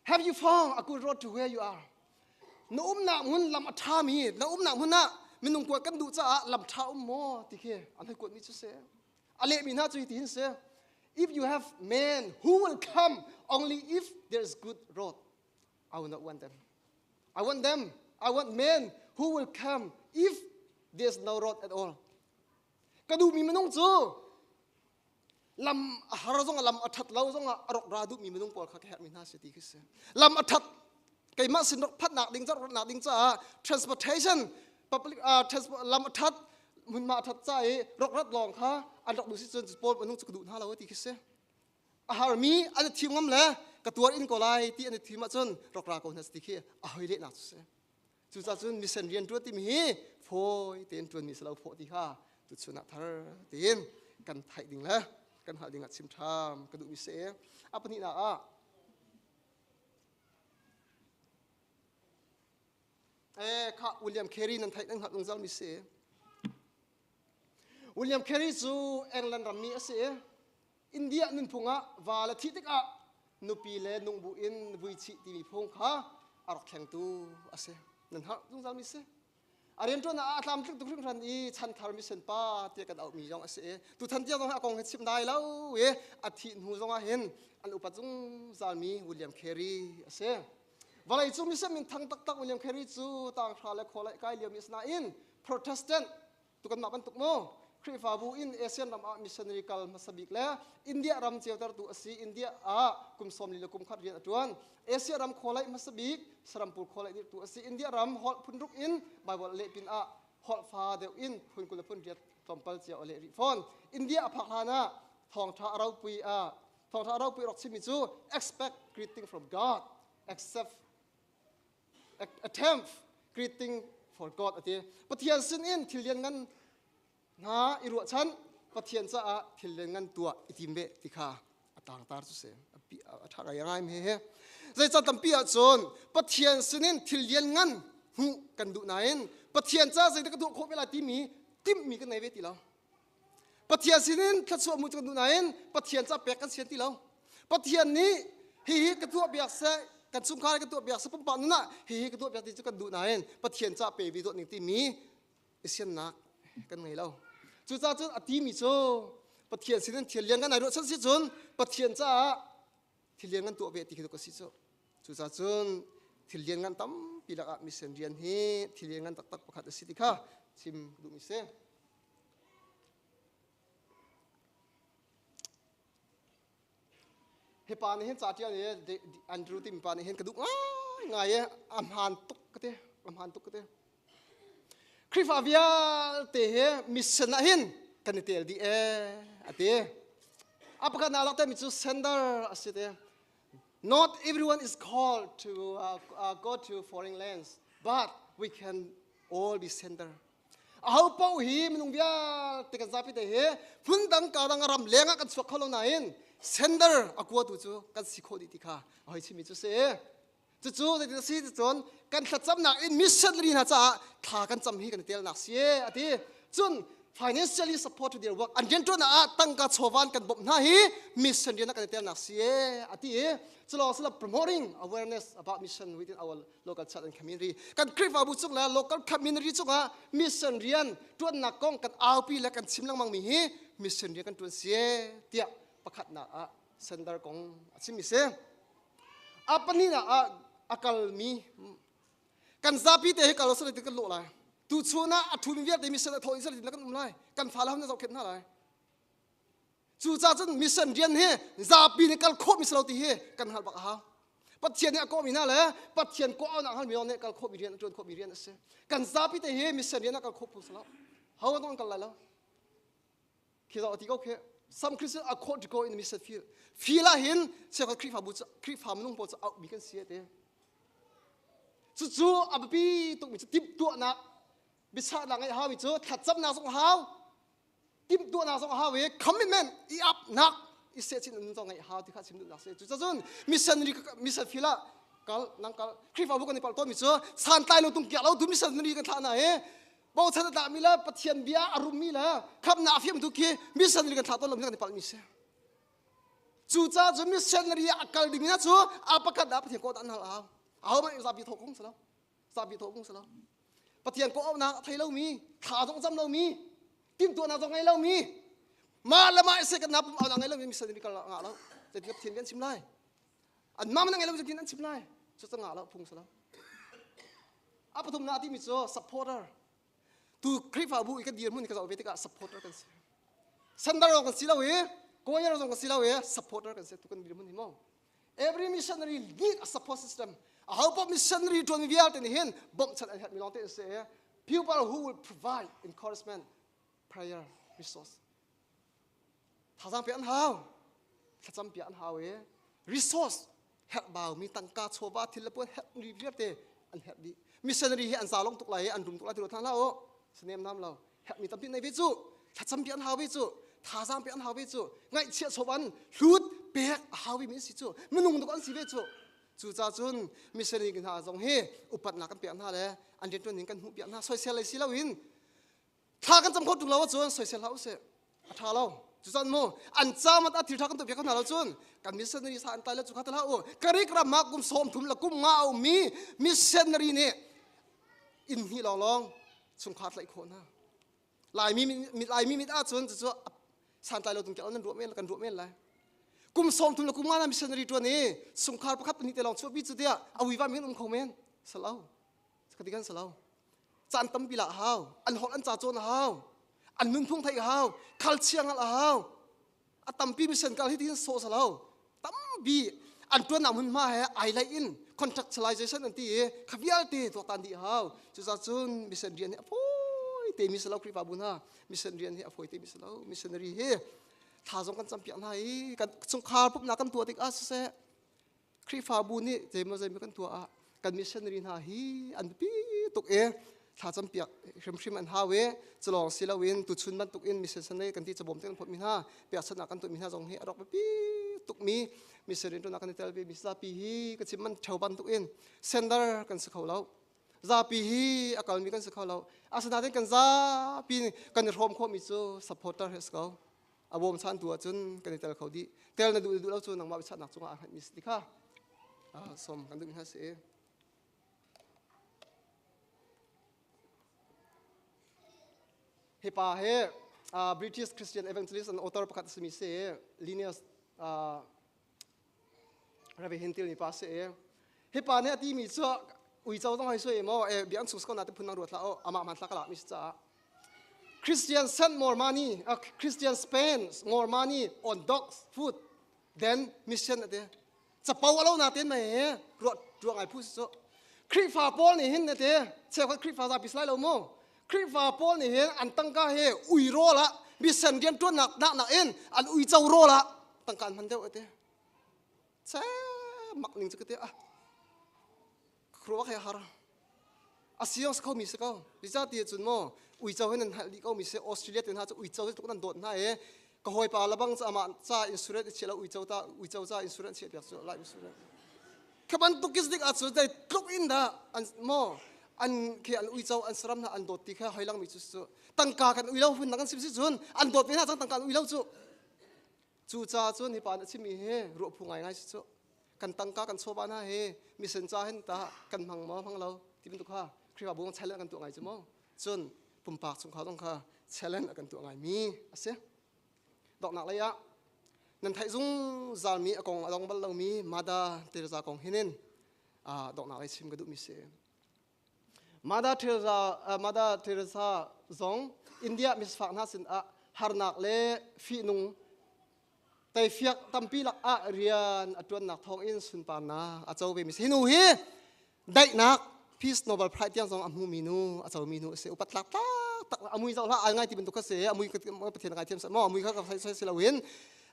S6: Have you found a good road to where you are? Na umnak hmun lam a ṭhami, na umnak hmun ah minung kuat kan duh caah lam ṭha um maw ti khi an hei kuatmi cu si. A lehmi hna cu hitin si. If you have men who will come only if there is good road, I will not want them. I want them. I want men who will come if there's no road at all. Ka duhmi minung cu lam a har zong lam a that lo zong ah a rok ra duhmi minung pawl kha ka herhmi hna si ti khi si. Lam a that keimah sin rak phatnak ding ca nak ding caah transportation public uh, transport lam a that hmunhma a that ca i rokrat lawng kha an rak duh si cun pawl minung cu ka duh hna lo ti khi si a harmi an i thim ngam le ka tuar in ko lai ti an i thim ahcun rokra ko hna ti khi a hoi lehnak cu si. Cucaah cun mission rian ṭuan timi hi fawi tein ṭuanmi si lo fawh ti kha tuchun ah thar tein kan theih ding le kan hngalh ding ah chim ṭham ka duhmi si. A pahnihnak ah Eh, kha William Carey nan theih nan hngalh zungzal mi si. William Carey cu England rammi a si. India nunphung ah va le thih tikah nupi le nungbu in vuichih timi phung kha a rak thlengtu a si. Nan hngalh zungzal mi si. A rianṭuan ah a tlamtling tuk hringhran i chanthar mission pa tiah kan auhmi zong a si i tuchan tiang zong a kong hi chim dai lo i a thih hnu zong ah hin an upat zungzalmi William Carey a si. Vawlei cung mission minthang taktak William Carey cu tanghra le khua kai liomi a si nain Protestant tu kanmah bantuk mu Khrihfabu in ASEAN ram ah missionary kal hmasa bik le India ram ceutertu a si. India ah kum 40 le kum khat rian a ṭuan. Asia ram khualai hmasa bik Sarampur khualai dirhtu a si. India ram holh phun ruk in Bible leh pin ah holh fa deuh in phun 20 le phun riat tlawmpal cio a leh rih fawn. India a phak hlan ah thawngṭha a ropui a thawngṭha a ropui rak chimmi cu expect greeting from God accept attempt greeting for God ati Pathian sin in thil lian ngan hna i ruahchan Pathian caah thil lian ngan tuah i tim ve ti kha a tangtar cu si a tha ngai ngai me he zeican tampi ahcun Pathian sinin thil lian ngan hmuh kan duh nain Pathian ca zeidah ka tuah khawh ve lai timi timhmi kan nei ve ti lo Pathian sinin thluachuah hmuh cu kan duh nain Pathian ca pek kan sian ti lo. Pathian nih hihi ka tuah biak seh, kan chungkhar ka tuah biak seh, pumpak nun ah hihi ka tuah biak ti cu kan duh nain Pathian ca pe vi tuah ning timi i siannak kan ngei lo. Cucaah cun a timi cu Pathian sinin thil lian kan ai ruahchan si cun Pathian caah thil lian kan tuah ve ti khi ka si cu. Cucaah cun thil lian ngan tampi lakah mission rian hi thil lian ngan taktak pakhat a si ti kha chim duhmi si. Hi pa nih hin ca ṭial i Andrew timi pa nih hin ka duh ngaingai i a hmaan tuk ka ti a hmaan tuk ka ti. Khrihfa vialte hi mission ah hin kan i tel dih ee a ti. A pakhat nak lak mi cu sender a si te. Not everyone is called to go to foreign lands, but we can all be sender. Aho paoh hi minung vialte kan zapi te hi phundang ka dang ram leng ah kan chuak kho lo nain sender a kuatu cu kan si khawh dih ti kha a hoi chimmi cu si. Cucu zeitin a si cun kan thlacamnak in missionary hna caah thla kan cam hi kan i telnak si a ti. Cun financially support to their work an rianṭuannak ah tangka chawvan kan bawmh hna hi mission rian ah kan i telnak si a ti i culawng sila promoting awareness about mission within our local church and community kan Khrihfabu chung le local community chungah mission rian ṭuannak kong kan aupi le kan chim lengmang mi hi mission rian kan ṭuan si tiah pakhatnak ah sender kong a chimmi si. A pahnihnak ah a kalmi kan zapi te hi kal sal kan lawh lai. Tu chun ah a ṭhumi vialte mission a thawh in sal kan um lai. Kan fale ham na zohkhenh hna lai. Cucaah cun mission rian hi zapi nih kal khawhmi si lo ti hi kan hngalh bak a hau. Pathian nih a kawhmi hna le Pathian kawh aunak halmi lawng nih kal khawhmi rian a ṭuan khawhmi rian a si. Kan zapi te hi mission rian ah kal khawh phung si lo. Ho an kal lai lo. Khi zoh ti ko khi some Christian are called to go in the mission field. Field ah hin cheukhat Khrihfabu cu Khrihfa minung pawl cu auhmi kan si te. Cucu a biapi tukmi cu timhtuahnak biachahnak ngeih haumi cu thlacamnak zong hau timhtuahnak zong a hau i commitment i apnak i sehchin in zong ngeih hau ti kha chim duhnak si cucun missionary mission field ah kal nang kal Khrihfabu kan i palh tawnmi cu santlai lo tung kiak lo tu missionary kan thlah hna i bochan a tlakmi le Pathian bia a rummi le khamnak a fiamtu khi missionary kan thlah tawn lo mi kan i palhmi si cucaah cun missionary a kal ding na cu a pakhat ah Pathian kawh an hal hau aho hmanh zapi thawk kong si lo zapi thawk kong si lo Pathian kawh auhnak a thei lomi thla zong cam lomi timhtuahnak zong ngei lomi mah le mah se kan na pum auhnak ngei lomi missionary kal ngah lo zeitin Pathian kan chim lai an mah ngei lo zeitin an chim lai cu cu ngah lo phung si lo a pathum na timi cu supporter tu Khrihfabu i kan dirhmun ka zoh ve tikah supporter kan si sandar kan si lo i choir zong kan si lo i supporter kan si tu kan dirhmun hi mo Every missionary need a support system. Aho paoh missionary ṭuan vialte nih hin bawmhchanh an herhmi lawngte an si. People who will provide encouragement, prayer, resource. Thazaang pek an hau. Thlacam piak an hau i resource herh baumi tangka chawva thil le puan herh mi vialte An herh dih. Missionary hi an za long tuk lai i an rum tuk lai ti ruat hna hlah u. Sanem nam lo. Herhmi tampi nei ve cu. Thlacam pi an hau ve cu. Thazaang pe an hau ve cu. Ngaihchiah chawvan hlut pek a hau ve mi an si cu. Minung tuk an si ve cu. Cucaah cun missionary hna zong hi upatnak kan pek hna le an rianṭuan ning kan hmuh piak hna. Soisel lei si loin thla kan cam kho ṭung lo ahcun soisel hlah usih. A ṭha lo. Cucan mu an camat a thil ṭha kan tuah piak hna lo cun kan missionary sa an tai le cu kha ti hlah u. Greek ram ah kum 30 le kum nga a ummi missionary nih inn hnih lawnglawng chungkhar tlaih khawh hna. Laimi Laimi mit ahcun cucu santlai lo tung nan ruah men kan ruah men lai. Kum 30 le kum nga na missionary ṭuan i chungkhar pakhat pahnih te lawng chuahpi cu tiah a uiva min um kho men. Salo. Khati kan salo. Caan tampi la hau. An holh an ca cawn a hau. An nunphung theih a hau. Khalchia ngalh a hau. A tampi mission kal hi tin sawh salo. Tampi an ṭuannak hmunhma he ai lei in contractualization an ti i kha vialte tuaktan dih hau. Cucaah cun mission rian hi a fawi te mi si lo Khrihfabu hna mission rian hi a fawi te mi si lo. Missionary hi thla zong kan campiak hna i kan chungkhar pumhnak kan tuah tikah siseh Khrihfabu nih zeimaw zeimaw kan tuah ah kan missionary hna hi an biapi tuk i thlacam piak hrimhrim an hau i culawng si loin tuchun bantuk in missionary kan ti cabawm te kan phawtmi hna pekchanhnak kan tuahmi hna zong hi a rak biapi tukmi missionary tunak kan i tel ve mi zapi hi ka chim man theo bantuk in sender kan si kho lo zapi hi a kalmi kan si kho lo asinain kan zapi kan i hrawm khawhmi cu supporter he si ko a bawm chan tu ahcun kan i tel kho dih tel na duh duh lo cu nangmah biachatnak cungah aa hngatmi si ti kha som kan duh hna si hi pa hi British Christian evangelist and author pakhat a simi si Linus Ravi Hintil mi pa si hi pa nih a timi cu uico zong hei sui maw e biang chung ko na te phun nang ruat hlah o amah man thlak la mi si caah Christian send more money uh, Christian spends more money on dogs food than mission ate capo alo na ten mai ruat ruang ai phu so Khrihfa pawl nih hin ate cheukhat Khrihfa zapi sai lo mu Khrihfa pawl nih hin an tangka he ui rawl ah mission rian tuannak nak nak in an ui co rawl ah tangka an hman deuh ate che mak ning chu ka te ah khuruak he har a siang kho mi si ko zica ti cun maw uico he nan halh dih ko mi si Australia te hna cu uico he tluk nan dawt hna e ka hawipa labang cu amah ca insurance chia lo uico ta uico ca insurance chia piak cu life insurance kha bantuk is dik ah cu dei tluk in dah an maw an khi an uico an saram hna an dawt ti kha hoi lang mi cu cu tangka kan ui lo hun nak an sim si cun an dawt ve hna cang tangka an ui lo cu Cu ca cun hi pa nih a chimmi hi ruah phu ngaingai si cu. Kan tangka kan chawva hna hi misen ca hin tah kan hmang maw hmang lo ti bantuk kha Khrihfabu zong challenge kan tuah ngai cu maw. Cun pumpak chungkhar zong kha challenge a kan tuah ngaimi a si. Donghnak lei ah nan theih zungzalmi a kong a dong bal lomi Mother Teresa kong hinin donghnak lei chim ka duhmi si. Mother Teresa, uh, Mother Teresa zong India misfak hna sin ah harnak le fihnung teifiak tampi lak ah rian a tuannak thawng in sunparnak a co ve mi si. Hi nu hi daihnak Peace Nobel Prize tiang zong a hmu mi nu a co mi nu a si. Upat tlak tak tak a mui zoh hlah ai ngai ti bantuk kha si. A mui Pathian ngai thiam seh maw a mui kha ka sai si loin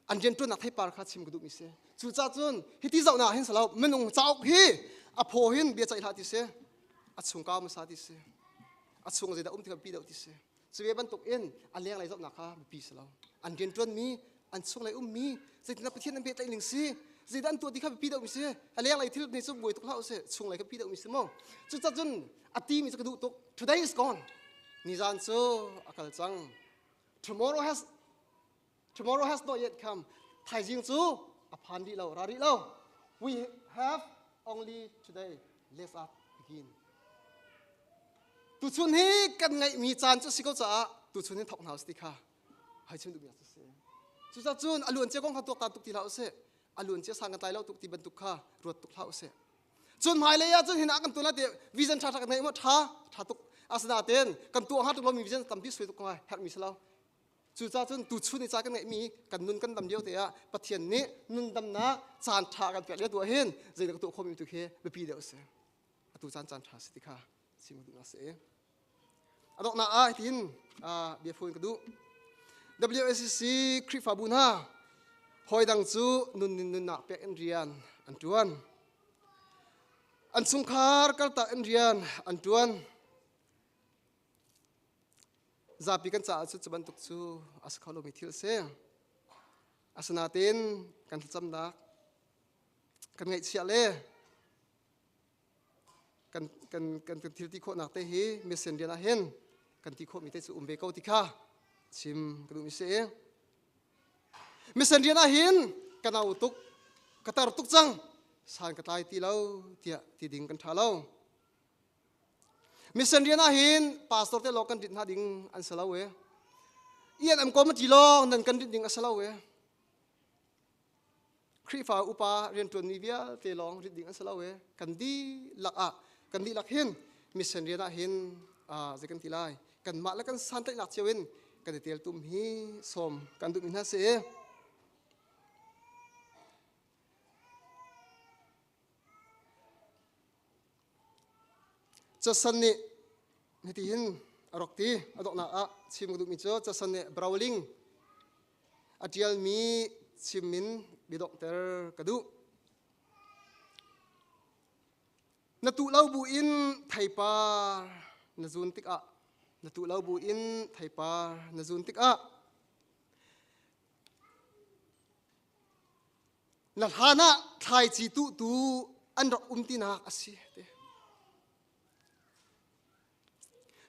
S6: an rian tuannak theipar kha chim ka duh mi si. Cucaah cun hiti zohnak hin salo minung cauk hi a phaw hin bia ceih hlah ti si a chung kau hmasa ti si a chung zeidah um ti kha pi deuh ti si cu ve bantuk in a lenglei zohnak kha biapi si lo an rianṭuan mi an chunglei ummi zeitindah Pathian an pehtlaih ning si zeidah an tuah ti kha biapi deuh mi si a lenglei thil nih cu buai tuk hlah usih chunglei kha biapi deuh mi si mu cucaah cun a ti mi cu ka duh tuk today is gone nizan cu a kal cang tomorrow has Tomorrow has not yet come. Thaizing cu a phan rih lo, ra rih lo. We have only today. Let's us begin. Tuchun hi kan ngeihmi caan cu si ko caah tuchun hin thok hna usih ti kha hai chim duhmi cu si. Cucaah cun a luan cia kong kha tuaktan tuk ti hlah usih. A luan cia sang kan tlai lo tuk ti bantuk kha ruat tuk hlah usih. Cun hmailei ah cun hin ah kan tuan ti vision ṭha ṭha kan ngei maw ṭha ṭha tuk asinain kan tuah hnga tuk lomi vision tampi sui tuk ngai herhmi si lo. Cucaah cun tuchun i ca kan ngeihmi kan nun kan dam lio te ah Pathian nih nundamnak caan ṭha kan pek lio tu ah hin zeidah ka tuah khawhmi tu khi biapi deuh a si. Atu caan caan ṭha si ti kha chim ka duhnak a si. A donghnak ah hitin bia fuin ka duh. WACC Khrihfabu hna hawi dang cu nun in nunnak pek in rian an ṭuan. An chungkhar kaltak in rian an ṭuan. Zapi kan caah cu cu bantuk cu a si kho lomi thil a si. Asinain kan thlacamnak kan ngaihchiah le kan kan kan kan thil ti khawhnak te hi mission rian ah hin kan ti khawhmi te cu um ve ko ti kha chim ka duhmi si. Mission rian ah hin ka nau tuk ka tar tuk cang san ka tlai ti lo tiah ti ding kan ṭha lo. Mission rian ah hin pastor te lawng kan rit hna ding an si lo e. Ian am committee lawng nan kan rit ding a si lo e. Khrihfa upa rianṭuanmi vialte lawng rit ding an si lo e. Kan dihlak ah kan dihlak hin mission rian ah hin zei kan ti lai kanmah le kan santlaihnak cio in kan i teltum hi sawm kan duhmi hna si. Casan nih hitihin a rak ti. A donghnak ah chim ka duhmi cu casan nih Browling a ṭialmi chim in biadonghter ka duh. Na tuh lo buin theipar na zun tikah na tuh lo buin theipar na zun tikah Na hlan ah thlaici tuhtu an rak um tinak a si ti.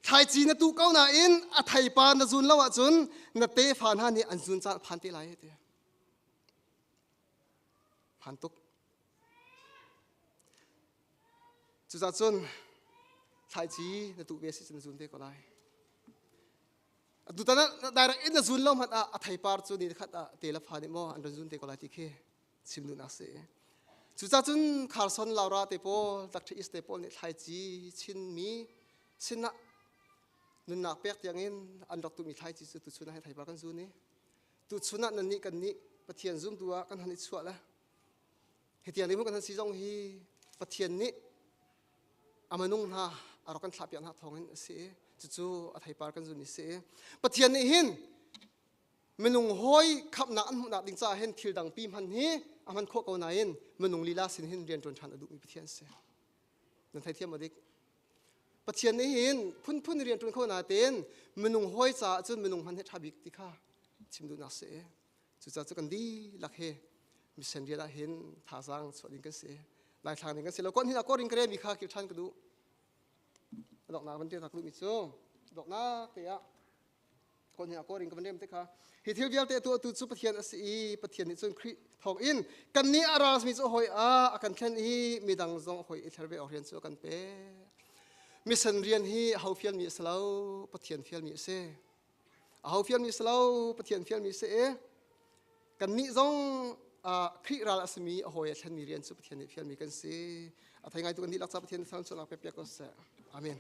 S6: Thlaici na tuh ko nain a theipa na zun lo ahcun na tefa hna nih an zun caan phan te lai ti. Phan tuk. Cucaah cun thlaici na tuh ve si cun na zun ve ko lai. Tutan ah direct in na zun lo hmanh ah a theipar cu ni khat ah te le fa nih maw an ron zun te ko lai ti khi chim duhnak si. Cucaah cun Carson Laura te pawl, Dr. East te pawl nih thlaici chinmi sinah nunnak pek tiangin an rak tuhmi thlaici cu tuchun ah hi theipar kan zun i tuchun ah nannih kan nih Pathian zumtu ah kan han i chuah le hitiang ding kan han si zong hi Pathian nih a minung hna a rak kan thlahpiak hna thawngin a si i cucu a theipar kan zunmi si i Pathian nih hin minung hawi khamhnak an hmuhnak ding caah hin thil dangpi hman hi a hman khawh ko nain minung lila sin hin rian ṭuan ṭhan a duhmi Pathian si. Nan theithiam maw dik? Pathian nih hin phunphun rian ṭuan kho natein minung hawi caah cun minung hman hi ṭha bik ti kha chim duhnak si. Cucaah cu kan dihlak hi mission rian ah hin thazaang chuah ding kan si. Laithlang ding kan si lo. Kon hin a korin ka remi kha kir ṭhan ka duh. A donghnak van ṭial ka duhmi cu donghnak te ah kon hin a korin ka van rem te kha hi thil vialte tuahtu cu Pathian a si i Pathian nih cun Khrih thawng in kannih a ralmi cu hawi ah a kan thlen i midang zong hawi i thler ve awk rian cu a kan pek. Mission rian hi ho fialmi a si lo, Pathian fialmi a si. Aho fialmi si lo, Pathian fialmi si i kannih zong Khrih ral a simi a hawi a thlenmi rian cu Pathian nih fialmi kan si. A thei ngaitu kan dihlak ca Pathian thang chuahnak pek piak ko seh. Amen.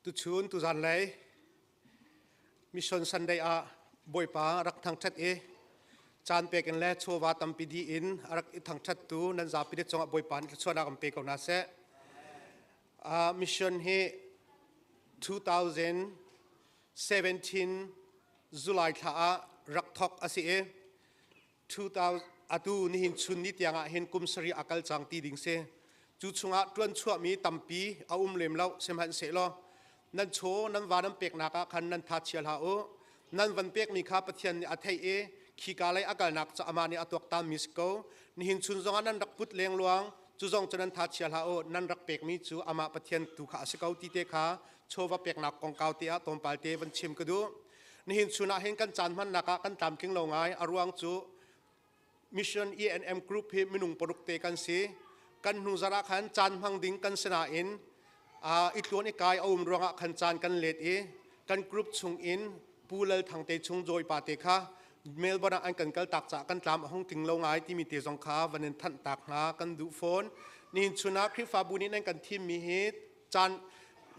S7: Tuchun tuzan lei Mission Sunday ah Bawipa rak thangṭhat i caan pek in le chawva tampi dih in a rak i thangṭhattu nan zapi te cungah Bawipa nih thluachuahnak an pe ko hna seh. Mission hi 2017 July thla ah rak thawk a si i 2000 atu nihin chun ni tiang ah hin kum sarih a kal cang ti ding si. Cu chungah ṭuan chuahmi tampi a um lem lo sihmanhsehlaw nan chaw nan va nan peknak ah khan nan tha chia hlah u. Nan van pekmi kha Pathian nih a theih i khika lei a kalnak cu amah nih a tuaktan mi si ko. Nihin chun zongah nan rak put lengluang cu zong cu nan tha chia hlah u. Nan rak pekmi cu amah Pathian tu kha a si ko ti te kha chawva peknak kongkau te ah tlawmpal te van chim ka duh. Nihin chun ah hin kan caan hmannak ah kan tlamtling lo ngai. A ruang cu Mission ENM Group hi minung paruk te kan si. Kan hnu zarh ah khan caan hmang ding kan si nain i tluan i kai a um ruangah khan caan kan let i kan group chung in Pu Lal Thang te chung Joy pa te kha Melbourne ah an kan kal tak caah kan tlam a hung tling lo ngai timi te zong kha van in thanh tak hna kan duh fawn. Nihin chun ah Khrihfabu nih nan kan thimmi hi caan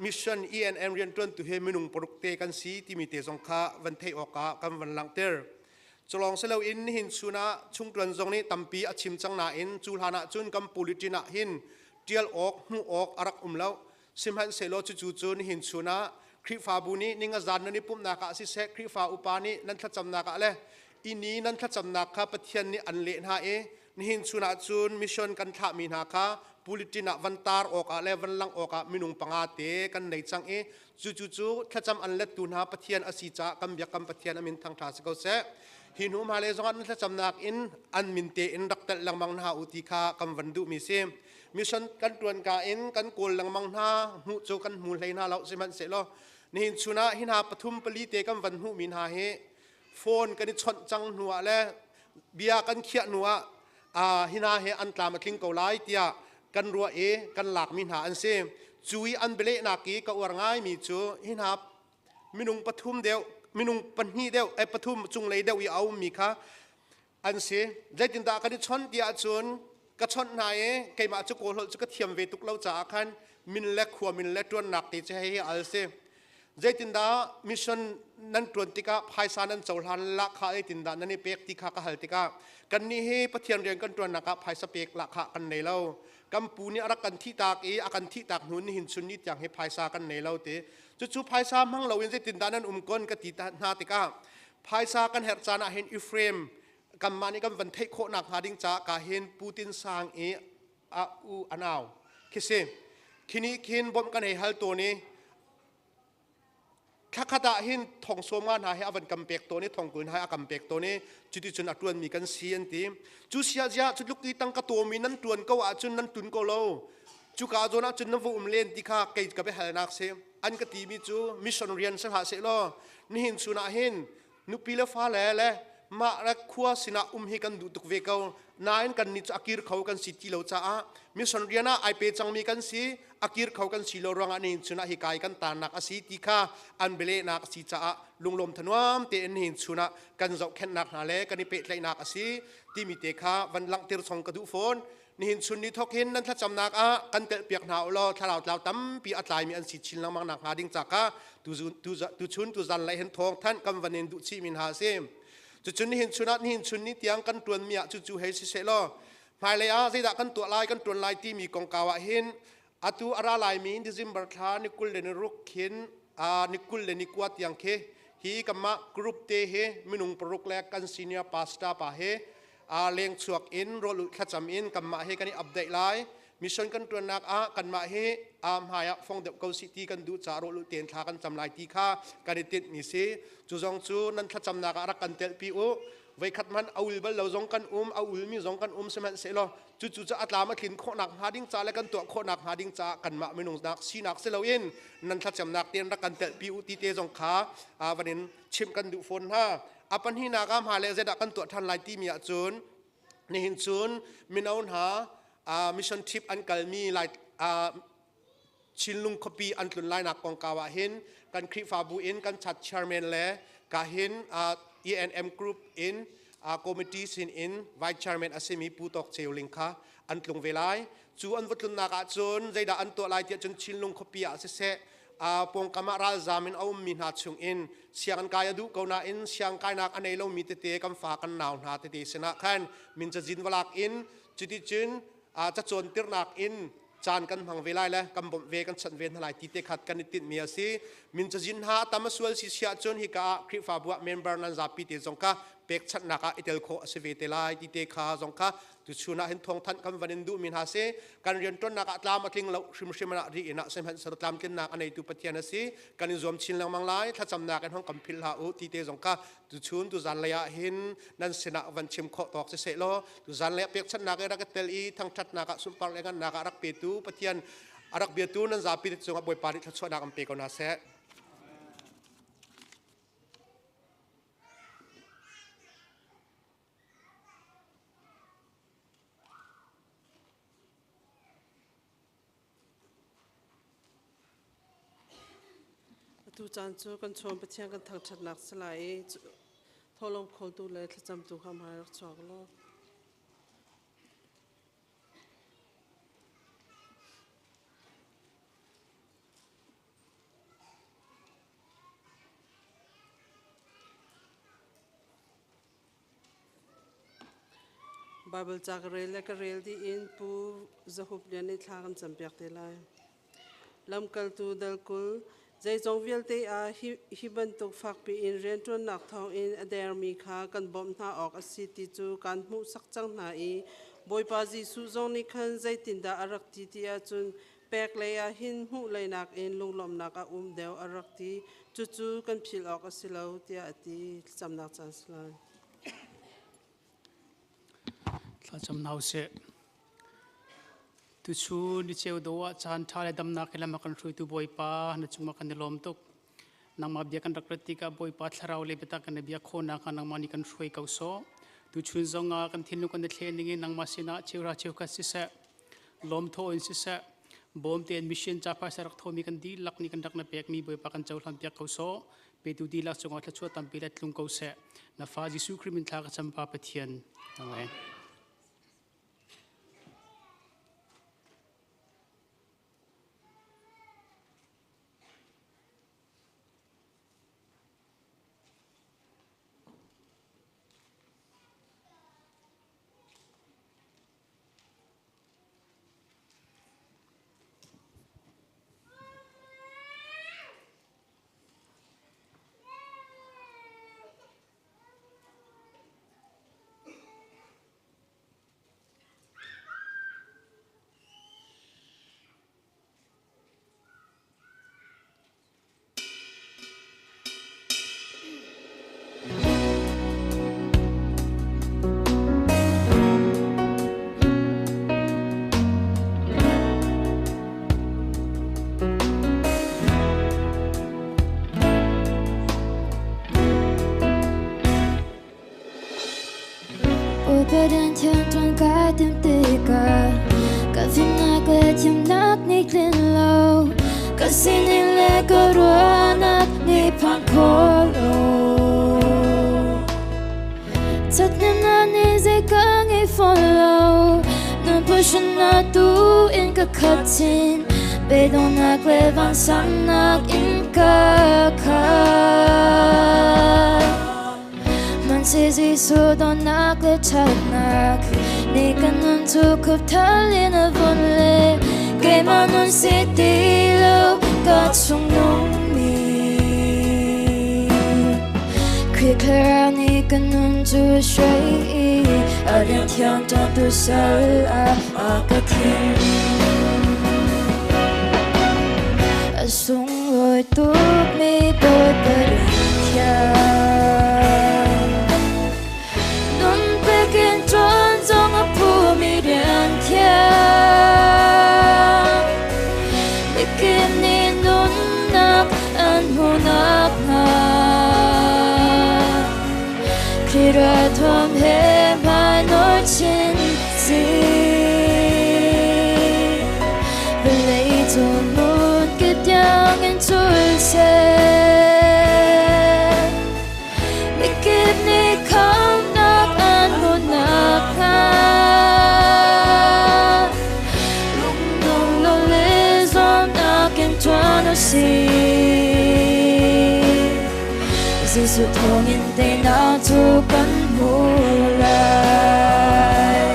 S7: mission ENM rianṭuantu he minung paruk te kan si timi te zong kha van theih awkah kan van langhter. Culawng si loin nihin chun ah chungṭuan zong nih tampi a chim cang nain cu hlan ah cun kan bulletin ah hin ṭial awk hmuh awk a rak um lo. Sihmanhsehlaw cucu cu nihin chun ah Khrihfabu nih ning a zan nan i pumhnak ah siseh Khrihfa upa nih nan thlacamnak ah le ini nan thlacamnak kha Pathian nih an leh hna i nihin chun ah cun mission kan thlahmi hna kha bulletin ah van tar awkah le van langh awkah minung panga te kan nei cang i cucu cu thlacam an lettu hna Pathian a si caah kan biak kan Pathian a min thangṭha si ko seh. Hi hnu hma le zongah nan thlacamnak in an min te in rak telh lengmang hna u ti kha kan van duhmi si. Mission kan ṭuan ka in kan kawl lengmang hna hmuh cu kan hmu hlei hna lo sihmanhsehlaw nihin chun ah hi hna pathum pali te kan van hmuhmi hna hi phone kan i chawnh cang hnu ah le bia kan khiah hnu ah hi hna hi an tlam a tling ko lai tiah kan ruah i kan lakmi hna an si. Cu i an bialehnak i ka uar ngaimi cu hi hna minung pathum deuh minung pahnih deuh eh pathum cunglei deuh i a ummi kha an si. Zeitindah kan i chawnh ti ahcun ka chawnh hna i keimah cu kawl holh cu ka thiam ve tuk lo caah khan min le khua min le ṭuannak te cu hei al si. Zeitindah mission nan ṭuan tikah phaisa nan cohlan lahkhah zeitindah nan i pek ti kha ka hal tikah kannih hi Pathian rian kan ṭuannak ah phaisa pek lahkhah kan nei lo. Kan pu nih a rak kan thihtak i a kan thihtak hnu nihin chun ni tiang hi phaisa kan nei lo ti. Cucu phaisa hmang loin zeitindah nan um kon ka ti hna tikah phaisa kan herh caan ah hin Ephraim kanmah nih kan van theih khawh nak hnga ding caah ka hin Putin sang i a u anau khi si khini khin bawmh kan hei hal tawn i thlakhat ah hin thong sawm nga hna he a van kam pek tawn i thong kul hna he a kam pek tawn i cuti cun a tuan mi kan si an ti cu sia zia cu tluk i tangka tawmi nan tuan ko ahcun nan tun ko lo cuka zawn ahcun nan va um len ti kha kei ka biahalnak si an ka timi cu mission rian si hlah seh law nihin chun ah hin nupi le fale le mah le khua sinah um hi kan duh tuk ve ko nain kan nih cu a kir kho kan si ti lo caah mission rian ah ai pe cangmi kan si a kir kho kan si lo ruangah nihin chun ah hi kai kan tarnak a si ti kha an bialehnak a si caah lunglawm thanuam tein nihin chun ah kan zohkhenhnak hna le kan i pehtlaihnak a si timi te kha van langhter chong ka duh fawn nihin chun ni thok hin nan thlacamnak ah kan telhpiak hna u law thlarau tlau tampi a tlaimi an si chin lengmang nak hnga ding ca kha tu chun tu zan lai hin thawng thanh kan van in duh chih mi hna a si cucun nihin chun ah nihin chun ni tiang kan tuan mi ah cucu hei si seh law hmailei ah zeidah kan tuah lai kan tuan lai timi kongkau ah hin atu a ra laimi December thla ni 20 le ni ruk khin ni 20 le ni kua tiang khi hi kanmah group te hi minung paruk le kan senior pastor pa he leng chuak in rawl thlacam in kanmah he kan i update lai mission kan tuannak ah kanmah hi hmai ah fong deuh ko si ti kan duh ca rawl ten thla kan cam lai ti kha kan i tinh ni si cu zong cu nan thlacamnak ah rak kan telpi u veikhat man a ul bal lo zong kan um a ulmi zong kan um sihmanhsehlaw cucu cu a tlam a tlin khawhnak hnga ding ca le kan tuah khawhnak hnga ding caah kanmah minung nak sinak si loin nan thlacamnak ten rak kan telpi u ti te zong kha van in chimh kan duh fawn hna a pahnihnak ah hma le zeidah kan tuah ṭhan lai timi ahcun nihin cun mino hna mission trip an kalmi lai Chinlung khuapi an tlun lainak kongkau ah hin kan Khrihfabu in kan chat chairman le ka hin ENM group in committee sin in vice chairman a simi Pu Tawk Ceu Ling kha an tlung ve lai. Cu an va tlunnak ah cun zeidah an tuah lai tiah cun Chinlung khuapi ah siseh. Pawngkam ah ralzam in a ummi hna chung in sianginn kai a duh ko nain siang kainak a nei lomi tete kan fa kan nau hna tete sinah khan min cazin valak in cuticun cacawn tirnak in caan kan hmang ve lai le kan bawmh ve kan chanh ve hna lai ti te khat kan i tinhmi a si. Min cazin hna a tam a sual si siah cun hika ah Khrihfabu ah member nan zapi te zong kha pekchanhnak ah i tel khawh a si ve te lai ti te kha zong kha tuchun ah hin thawngthanh kan van in duhmi hna si. Kan rianṭuannak ah tlam a tling lo hrimhrim ah ri in ah sihmanhsehlaw tlamtlinnak a neitu Pathian a si. Kan i zuam chin lengmang lai. Thlacamnak in hong kan philh hlah u ti te zong kha tuchun tuzan lei ah hin nan sinah van chim khawh tawk si seh law tuzan lei ah pekchanhnak i rak i tel i thangṭhatnak ah sunpar le ngannak ah rak petu Pathian a rak biatu nan zapi te cungah Bawipa nih thluachuahnak an pe ko hna seh.
S1: Atu caan cu kan chawm Pathian kan thangṭhatnak si lai i thawhlawm khawltu le thlacamtu kha hmai rak chuak law. Baibal ca ka rel le ka rel dih in Pu Za Hup Lian nih thla kan campiak te lai. Lamkaltu dal 20, zeizong vialte ah hi bantuk fakpi in rianṭuannak thawngin a dermi kha kan bawmh hna awk a si ti cu kaan hmuhsak cang hna i Bawipa Jesuh zong nih khan zeitindah a rak ti ti ahcun pek lei ah hin hmuh lei nakin lunglawmhnak a um deuh a rak ti. Cucu kan philh awk a si lo tiah a ti. Thlacamnak caan si lai.
S8: Thlacam hna usih. Tuchun ni cheu do ah caan ṭha le damnak he lam a kan hruaitu Bawipa na cungah kan i lawm tuk. Nangmah bia kan rak rat tikah Bawipa thlarau le biatak kan i bia khawhnak hnga nangmah nih kan hruai ko sawh. Tuchun zongah kan thinlung kan i thlen ding in nangmah sinah cheuhra cheukhat siseh, lawmthaw in siseh, bawm tein mission ca phaisa rak thawmi kan dihlak nih kan rak na pekmi Bawipa kan cohlan piak ko sawh. Petu dihlak cungah thluachuah tampi le tlung ko seh. Na fa Jesuh Khrih min thla ka cam Pa Pathian. Amen.
S4: Bawipa thiang ṭuan kai tim tikah ka fimnak le thiamnak nih tlin lo ka sining le ka ruahnak nih phan kho lo Ṭhathnemnak nih zei ka ngei fawn lo nun phuhrannak tu in ka khat chin beidonghnak le vansannak in ka khat Hmanhseh Jesuh dawtnak le ṭhatnak nih ka nun cu khupthal in a vun le keimah nun si ti lo ka chung nungmi Khrih thlarau nih ka nun cu a hruai i a rian thiang ṭuantu sal ah a ka thim. A sunglawi tukmi Bawipa rian thiang. Nun pekin ṭuan zong a phumi rian thiang. Mikip nih nunnak an hmuhnak hnga. Khrih ralthuam he hmainawr chin si. Vawlei cung hmun kip tiang in cul seh. Mikip nih khamhnak an hmuhnak hnga. Lungdong lo le zuamnak in ṭuan u sih. Jesuh thawngin teinak cu kan hmu lai.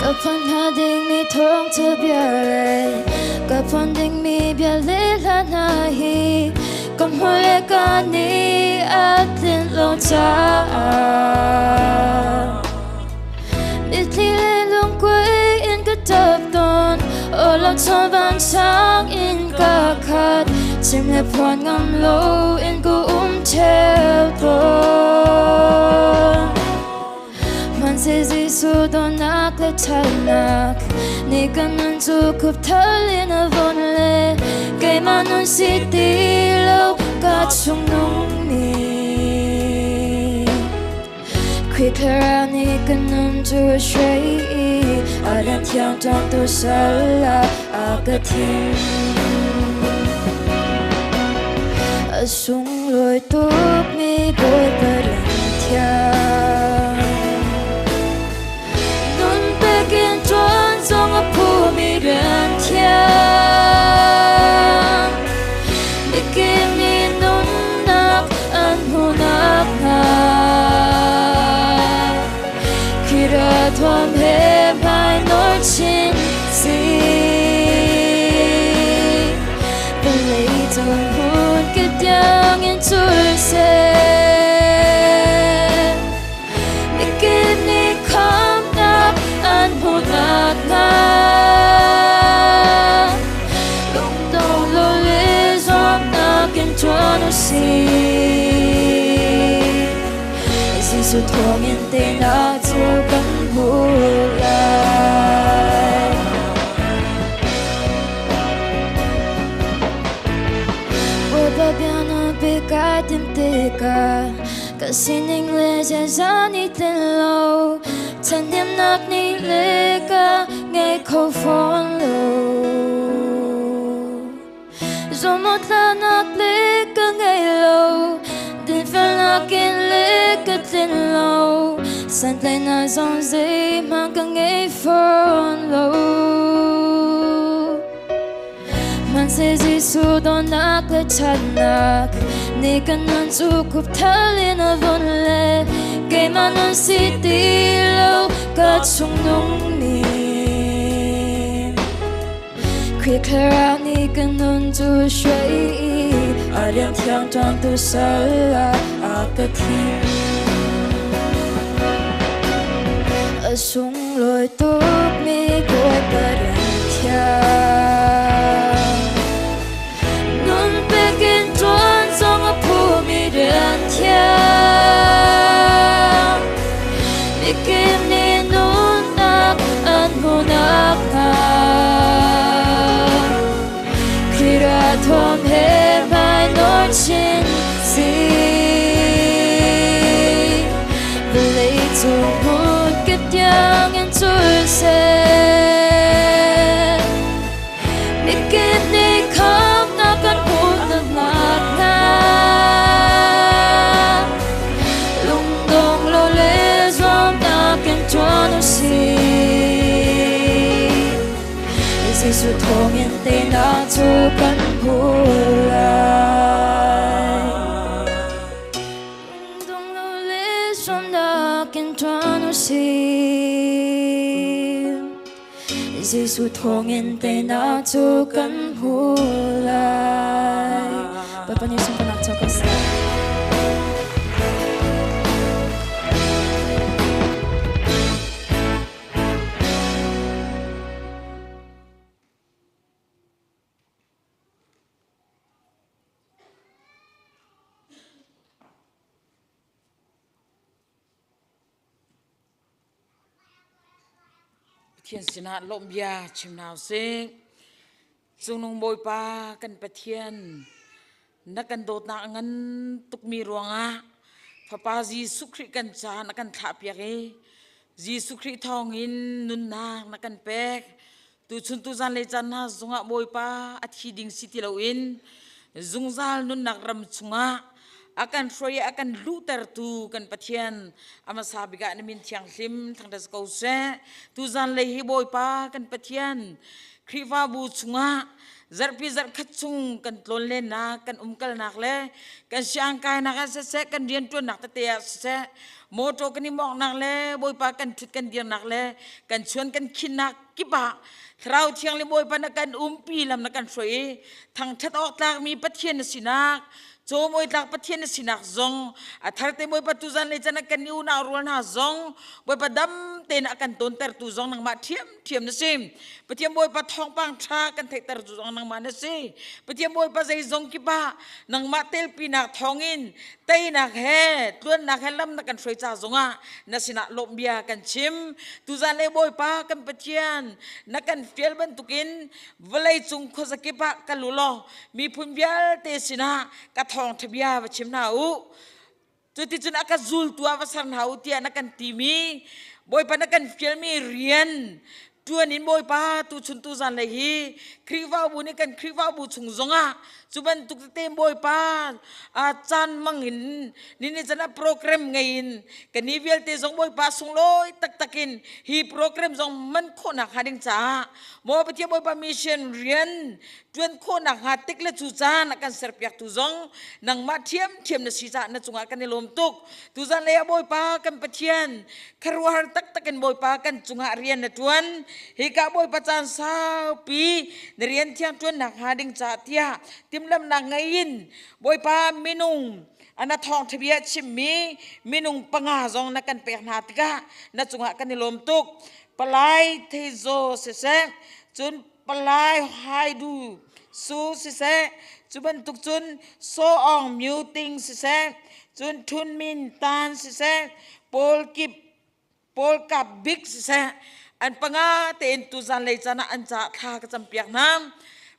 S4: Ka phan hnga dingmi thawngtha bia le ka phan dingmi bia le hla hna hi ka hmur le ka nih a tlin lo caah mitthli le lungkuai in ka ṭap tawn. Aw lo chawn vansang in ka khat, chim le phuan ngam lo in ka um ṭheo tawn. Hmanhseh Jesuh dawtnak le ṭhatnak nih ka nun cu khup thal in a von le keimah nun si ti lo ka chung nungmi Khrih Thlarau nih ka nun cu a hruai i a rian thiang ṭuantu sal ah a ka thim. A sunglawi tukmi Bawipa rian thiang. Nun pekin ṭuan zong a phumi rian thiang. Mikip nih nunnak an hmuhnak hnga. Kira thuam he hmai nawl chin si. Vawlei cung hmun kip tiang in cul seh. Mikip nih khamhnak an hmuhnak hnga. Lungdong lo le zuamnak in ṭuan u sih. Jesuh thawngin teinak cu kan hmu lai. Bawipa bia na pe kai tim tikah ka sining le ziaza nih tlin lo ṭhahnemnak nih le ka ngei kho fawn lo. Zumawtlanak le ka ngei lo, dinfelnak in le ka tlin lo, santlaihnak zong zeihmanh ka ngei fawn lo. Hmanhseh Jesuh dawtnak le ṭhatnak nih ka nun cu khup thal in a vun le keimah nun si ti lo ka chung nungmi. Khrih Thlarau nih ka nun cu hruai i a rian thiang ṭuantu sal ah a ka thim. A sunglawi tukmi Bawipa rian thiang. Nun pekin ṭuan zong a phumi rian thiang. Mikip nih nunnak an hmuhnak hnga. Khrih thuam he hmai nawl chin si. Vawlei cung hmun kip tiang in cul seh. Mikip nih khamhnak kan hmuhnak hnga. Lungdong lo le zuamnak in ṭuan u sih. Jesuh thawngin teinak cu kan hmu lai. Lungdong lo le zuamnak in ṭuan u sih. Jesuh thawngin teinak cu kan hmu lai. Bawipa nih sunparnak cu ko seh.
S9: Pathian sinah lawmh bia chim hna usih. Cungnung Bawipa kan Pathian, na kan dawtnak a ngan tukmi ruangah Fapa Jesuh Khrih kan ca na kan thlahpiak i Jesuh Khrih thawngin nunnak na kan pek. Tuchun tuzan le caan hna zungah Bawipa a thi ding si ti loin zungzal nunnak ram chungah A kan hruai i a kan luhtertu kan Pathian a hmasa bik ah na min thianghlim thangṭhat ko seh. Tuzan lei hi Bawipa kan Pathian Khrihfabu chungah zarhpi zarhkhat chung kan tlawnlennak, kan umkalnak le kan siangkainak ah siseh, kan rianṭuannak tete ah siseh, motor kan i mawnghnak le Bawipa kan ṭhut kan dirnak le kan chuan kan khinnak kip ah Thlarau Thianghlim Bawipa na kan umpi lam na kan hruai i thangṭhat awk tlakmi Pathian na sinak Caw tlak Pathian na sinak zong a thar te Bawipa tuzan le can a kan i unau rual hna zong Bawipa dam tein a kan tontertu zong nangmah ṭhiam ṭhiam na si. Pathian Bawipa thawngpang ṭha kan theihter tu zong nangmah na si. Pathian Bawipa zeizong kip ah nangmah telpinak thawngin teinak he tluannak he lam na kan hruai ca zongah na sinah lawmh bia kan chim. Tuzan le Bawipa kan Pathian na kan fial bantukin vawlei cung khuazakip ah kal u law miphun vialte sinah ka thawngṭha bia va chim hna u. Cuticun a ka zultu ah va ser hna u tiah na kan timi Bawipa na kan fialmi rian ṭuan in Bawipa tuchun tuzan lei hi Khrihfabu nih kan Khrihfabu chung zongah cu bantuk tete Bawipa caan mang in nini can ah program ngei in kan ni vialte zong Bawipa sunglawi taktak in hi program zong man khawhnak hnga ding caah Maw Pathian Bawipa mission rian ṭuan khawh nakhnga tik le cu caan a kan serpiaktu zong nangmah ṭhiamṭhiam na si caah na cungah kan i lawm tuk. Tuzan lei ah Bawipa kan Pathian khuaruahhar taktak in Bawipa kan cungah rian na ṭuan. Hika Bawipa caan saupi na rian thiang ṭuan nakhnga ding caah tiah timhlamhnak ngei in Bawipa minung na thawngṭha bia chimmi minung panga zong na kan pek hna tikah na cungah kan i lawm tuk. Palai Theizaw siseh, cun Palai Haidu Su siseh, cu bantuk cun Saw Aung Myu Ting siseh, cun Htun Min Tan siseh, Paul Kip Paul Kap Bik siseh, an panga tein tuzan lei caan ah an caah thla ka campiak hna.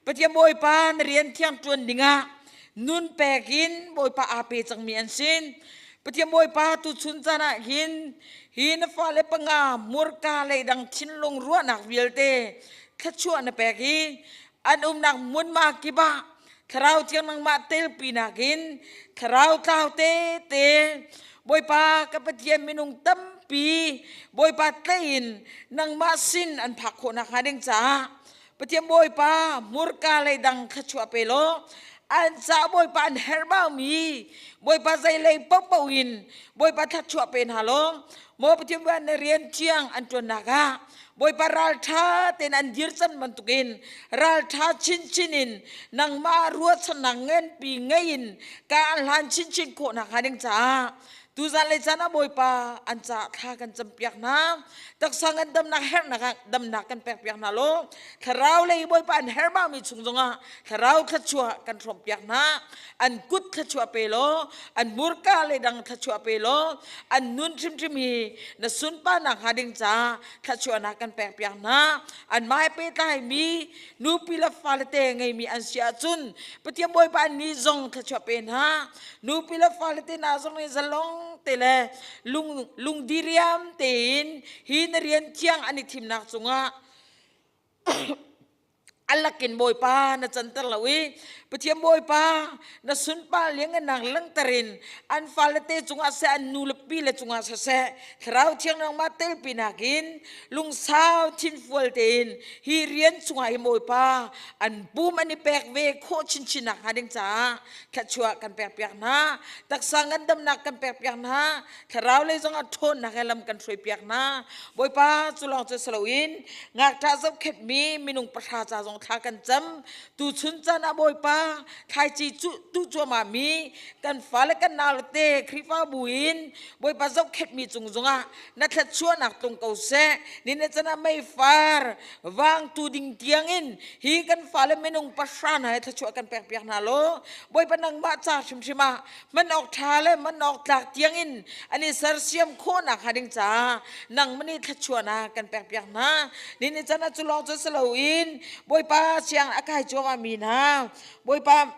S9: Pathian Bawipa na rian thiang ṭuan dingah nun pek in Bawipa aa pe cangmi an si. Pathian Bawipa tuchun caan ah hin hi na fale panga murka leidang thinlung ruahnak vialte thluachuah na pek i an umnak hmunhma kip ah thlarau thiang nangmah telpi nakin thlarau tlau tete Bawipa ka Pathian minung tampi Bawipa tleiin nangmah sin an phak khawh nakhnga ding caah Pathian Bawipa murka leidang thluachuah pe law an ca Bawipa an herhbaumi Bawipa zeilei paohpaoh in Bawipa thluachuah pe hna law maw Pathian Bawipa na rian thiang an ṭuannak ah Bawipa ralṭha tein an dir can bantukin ralṭha chinchin in nangmah ruahchannak nganpi ngei in ka an hlan chinchin khawh nakhnga ding caah Tuzan le caan ah Bawipa an caah thla kan campiak hna. Taksa ngandamnak herhnak ah damnak kan pekpiak hna law thlarau lei Bawipa an herhbaumi chung zongah thlarau thluachuah kan hrawmpiak hna. An kut thluachuah pe law an murka le dang thluachuah pe law an nun hrimhrim hi na sunparnak hnga ding caah thluachuahnak kan pekpiak hna. Anmah he pehtlaimi nupi le fale te ngeimi an si ahcun Pathian Bawipa an nih zong thluachuah pe hna. Nupi le fale te hna zong nih zalong te le lung lungdiriam tein hi na rian thiang an i thimnak cungah a lakin Bawipa na canter lo i Pathian Bawipa na sunpar liangngannak langhter in an fale te cungah seh an nu le pi le cungah siseh Thlarau Thiang nangmah telpi nakin lungsau thinfual tein hi rian chungah hi Bawipa an pum an i pek ve khawh chinchin nak hnga ding caah thluachuah kan pekpiak hna taksa ngandamnak kan pekpiak hna thlarau lei zongah ṭhawnnak he lam kan hruaipiak hna Bawipa cu lawng cu si loin ngakṭah zohkhenhmi minung pahra ca zong thla kan cam tuchun caan ah Bawipa thlaici cu tu cuahmah mi kan fale kan naule te Khrihfabu in Bawipa zohkhenhmi cung zongah na thluachuahnak tlung ko seh ni na can ah meifar vangtu ding tiangin hi kan fale minung pahra hna he thluachuah kan pekpiak hna law Bawipa nangmah ca hrimhrim ah man awk ṭha le man awk tlak tiangin an i sersiam khawhnak hnga ding caah nangmah nih thluachuahnak kan pekpiak hna. Ni ni can ah cu lawng cu si loin Bawipa siang a kai cuahmah mi hna Bawipa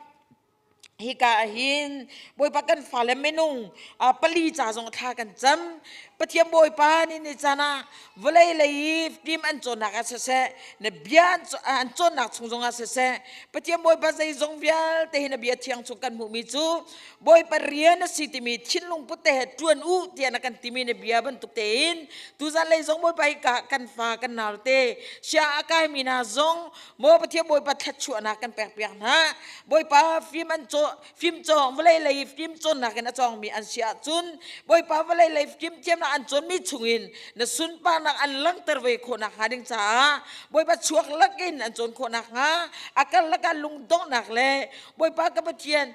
S9: hika ah hin Bawipa kan fale minung pali ca zong thla kan cam. Pathian Bawipa nih ni caan ah vawlei lei i fim an cawnnak ah siseh, na bia an cawnnak chung zongah siseh, Pathian Bawipa zeizong vialte hi na bia thiang chung kan hmuhmi cu Bawipa rian a si timi thinlung put te he ṭuan u tiah na kan timi na bia bantuk tein tuzan lei zong Bawipa hi kan fa kan nau te sia a kaimi hna zong maw Pathian Bawipa thluachuahnak kan pek piak hna. Bawipa fim an caw fimcawng vawlei lei fimcawnnak in a cawngmi an si ahcun Bawipa vawlei lei fimthiamnak an cawnmi chungin na sunparnak an langhter ve khawh nakhnga ding caah Bawipa chuak lakin an cawn khawh nakhnga a karlak ah lungdonghnak le Bawipa ka Pathian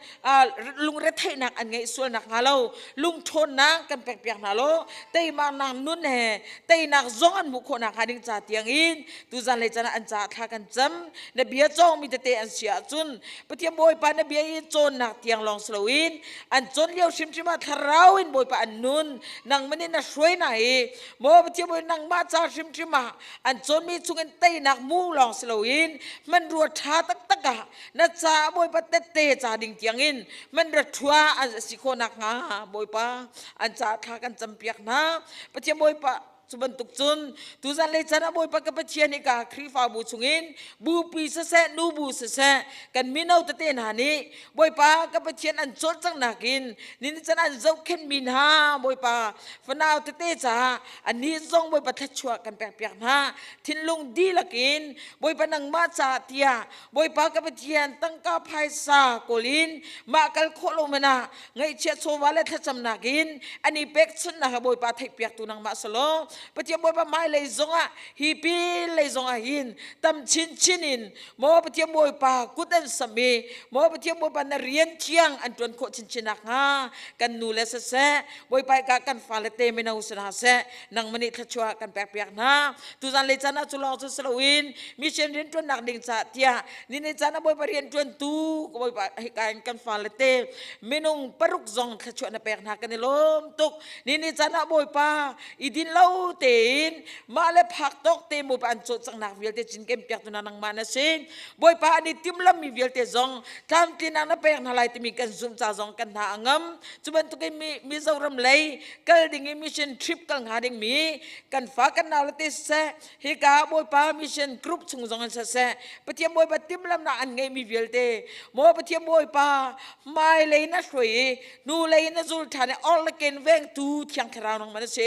S9: lungretheihnak an ngeih sual nakhnga lo lungṭhawnnak kan pekpiak hna law teimaknak nun he teinak zong an hmuh khawh nakhnga ding ca tiangin tuzan lei can ah an caah thla kan cam. Na bia cawngmi tete an si ahcun Pathian Bawipa na bia i cawnnak tiang lawng si loin an cawn lio hrimhrim ah thlarau in Bawipa an nun nangmah nih na hruai hna i maw Pathian Bawi nangmah ca hrimhrim ah an cawnmi chungin teinak mu lawng si loin hmanrua ṭha taktak ah na caah Bawipa tette ca ding tiangin hmanrua ṭhua an si khawh nakhnga Bawipa an caah thla kan campiak hna. Pathian Bawipa Cu bantuk cun tuzan lei chan ah Bawipa ka Pathian hi ka Khrihfabu chungin bupi siseh nubu siseh kan mino tete hna nih Bawipa ka Pathian an cawlcang nakin nini chan an zohkhenhmi hna Bawipa fanau tete caah annih zong Bawipa thluachuah kan pekpiak hna. Thinlung dihlak in Bawipa nangmah caah tiah Bawipa ka Pathian tangka phaisa kawl in mah kal khawh lo man ah ngaihchiat chawva le thlacamnak in an i pekchanhnak ha Bawipa theihpiaktu nangmah selaw Pathian Bawipa hmailei zongah hi pin lei zongah hin tam chinchin in maw Pathian Bawipa kut an sam i maw Pathian Bawipa na rian thiang an ṭuan khawh chinchin nakhnga kan nu le siseh Bawipa ka kan fale te mino si hna seh nangmah nih thluachuah kan pekpiak hna. Tuzan lei caan ah cu lawng cu si loin mission rianṭuannak ding caah tiah nini caan ah Bawipa rianṭuantu Bawipa hika in kan fale te minung paruk zong thluachuah na pek hna kan i lawm tuk. Nini caan ah Bawipa i din lo tein mah le phak tawk te Bawipa an cawlcanghnak vialte cinken piak tu na nangmah na si. Bawipa an i timlammi vialte zong tlamtlinak na pek hna lai timi kan zumh ca zong kan hna a ngam. Cu bantukin Mizoram lei kal ding i mission trip kal hnga dingmi kan fa kan nau le te siseh hika Bawipa mission group chung zong in siseh Pathian Bawipa timhlamnak an ngeihmi vialte maw Pathian Bawipa hmailei na hruai i hnulei na zul ṭhan i or le ken vengtu Thiang Thlarau nangmah na si.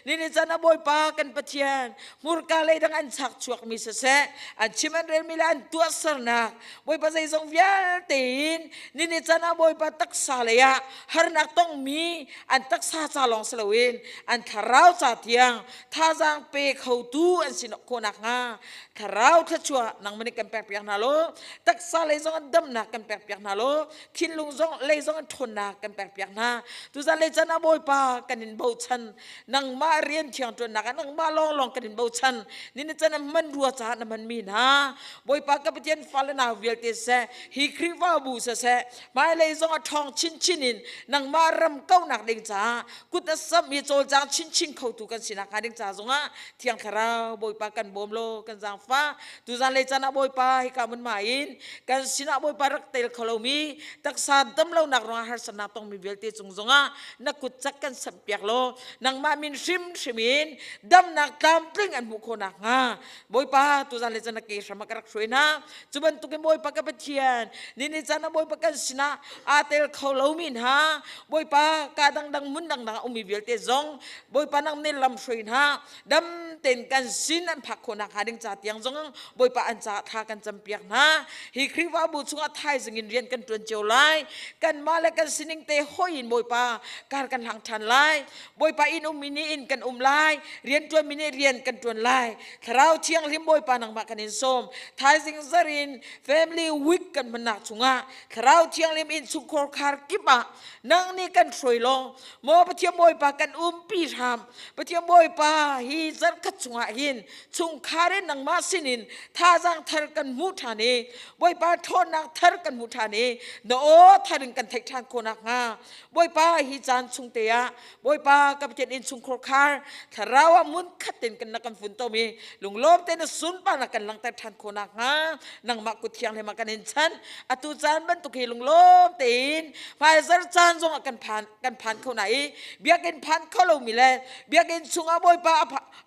S9: Nini caan ah Bawipa kan Pathian hmurka lei dang an chak chuakmi siseh an chim an relmi le an tuahsernak Bawipa zeizong vialte in nini caan ah Bawipa taksa lei ah harnak tongmi an taksa ca lawng si loin an thlarau ca tiang thazaang pe khotu an si khawh nakhnga thlarau thluachuah nangmah nih kan pekpiak hna law taksa lei zong an damnak kan pekpiak hna law thinlung zong lei zong an ṭhawnnak kan pekpiak hna. Tuzan lei caan ah Bawipa kan in bochan. Nangmah rian thiang ṭuannak ah nangmah lawnglawng kan in bochan. Ni can ah hman rua caah na hmanmi hna Bawipa ka Pathian fale nau vialte seh hi Khrihfabu siseh hmailei zong a ṭhawng chinchin in nangmah ram kaunak ding caah kut a samh i cawlcang chinchin khotu kan si nakhnga ding ca zongah Thiang Thlarau Bawipa kan bawm law kan zaangfah. Tuzan lei caan ah Bawipa hika hmunhma in kan sinah Bawipa rak tel kho lomi taksa damlonak ruangah harsatnak tongmi vialte cung zongah na kut cak kan samhpiak law nangmah min hrimhrim in damnak tlamtling an hmuh khawh nakhnga Bawipa tuzan le caan na ke hram ah ka rak hruai hna. Cu bantukin Bawipa ka Pathian nini caan ah Bawipa kan sinah aa tel kho lomi hna Bawipa ka dangdang hmun dangdang a ummi vialte zong Bawipa nang nih lam hruai hna. Dam tein kan sin an phak khawh nakhnga ding ca tiang zong Bawipa an caah thla kan campiak hna. Hi Khrihfabu chungah thaizing in rian kan ṭuan cio lai. Kanmah le kan sining te hoi in Bawipa kar kan hlang ṭhan lai. Bawipa inn ummi nih inn kan um lai. Rian ṭuanmi nih rian kan ṭuan lai. Thlarau Thianghlim Bawipa nangmah kan in sawm. Thaizing zar in family week kan hmannak chungah Thlarau Thianghlim inn chungkhar khar kip ah nang nih kan hruai law maw Pathian Bawipa kan umpi hram. Pathian Bawipa hi zarh. khat chungah hin chungkhar in nangmah sinin thazaang thar kan hmuh ṭhan i Bawipa ṭhawnnak thar kan hmuh ṭhan i na aw thar in kan theih ṭhan khawh nakhnga Bawipa hi caan chung te ah Bawipa ka Pathian innchungkhar khar thlarau ah mun khat ten kan na kan fun tom i lunglawm te na sunparnak kan langhter ṭhan khawh nakhnga nangmah kut thianghlim ah kan in chanh. Atu caan bantuk hi lunglawm tein hmaizar caan zong ah kan phan kan phan kho na i biakinn phan kho lomi le biakinn chungah Bawipa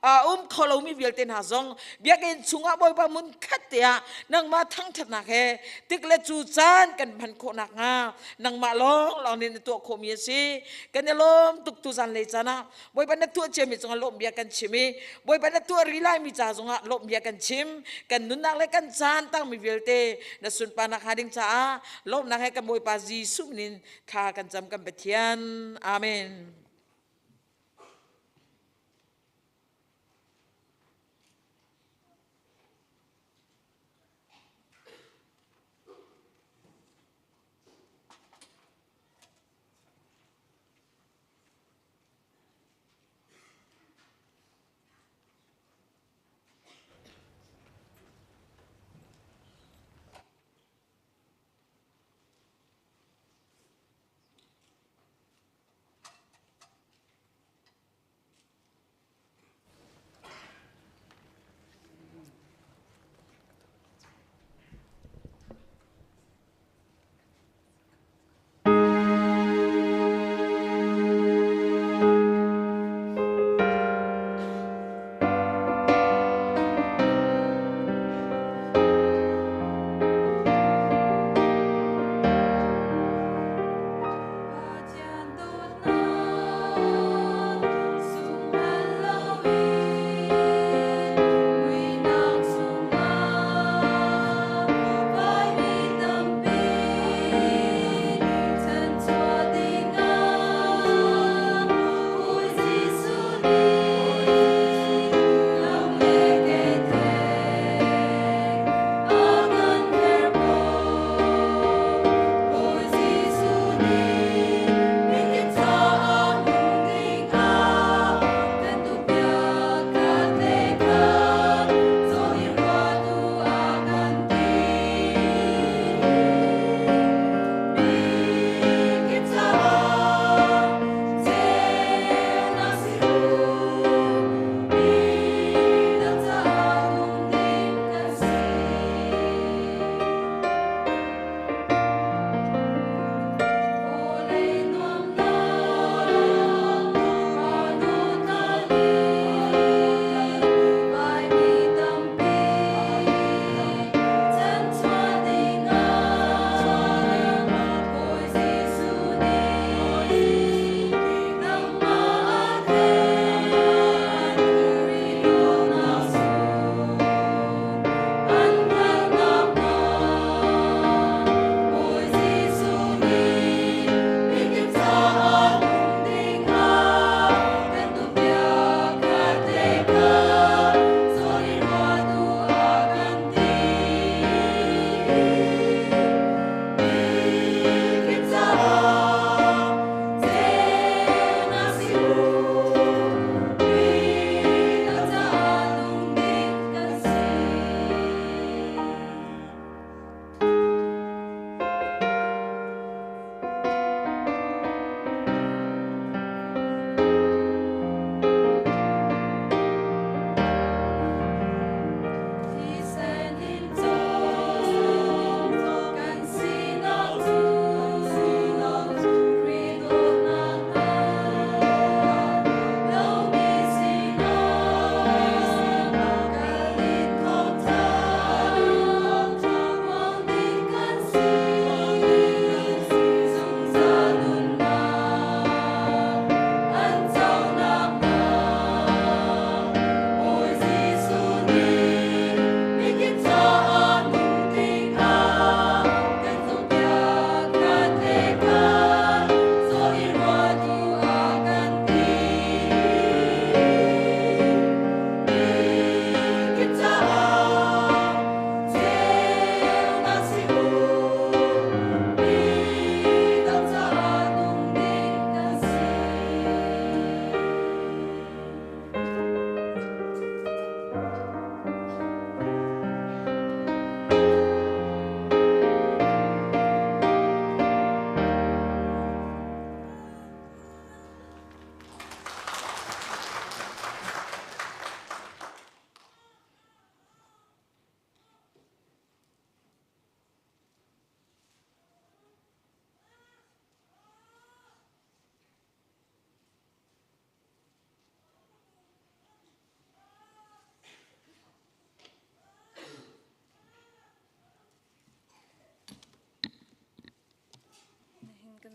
S9: a um kho lomi vialte hna zong biakinn chungah Bawipa mun khat te ah nangmah thangṭhatnak he tik le cu caan kan hman khawh nakhnga nangmah lawng lawng nih na tuah khawhmi a si. Kan i lawm tuk tu zanlei caan ah. Bawipa na tuah ciami cungah lawmh bia kan chim i Bawipa na tuah rih laimi ca zongah lawmh bia kan chim. Kan nunnak le kan caan tangmi vialte na sunparnak hnga ding caah lawmhnak he kan Bawipa Jesuh min in thla kan cam kan Pathian. Amen.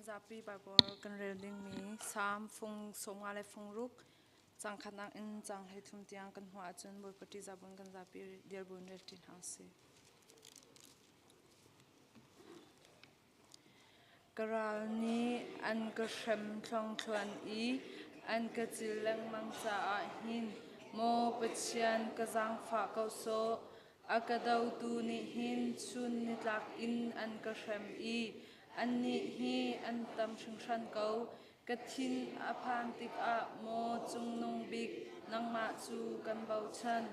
S10: zapi Bible kan rel dingmi Salm fung 50 le fung ruk cang khatnak in cang 13 tiang kan hmuh ahcun Bawipa ṭihzah buin kan zapi dirbuin rel ṭi hna usih. Ka ral nih an ka hrem thluangthluan i an ka cil lengmang caah hin maw Pathian ka zaangfah ko sawh. A ka dotu nih hin chun nitlak in an ka hrem i annih hi an tam hringhran ko. Ka thin a phan tikah maw Cungnung Bik nangmah cu kan bochan.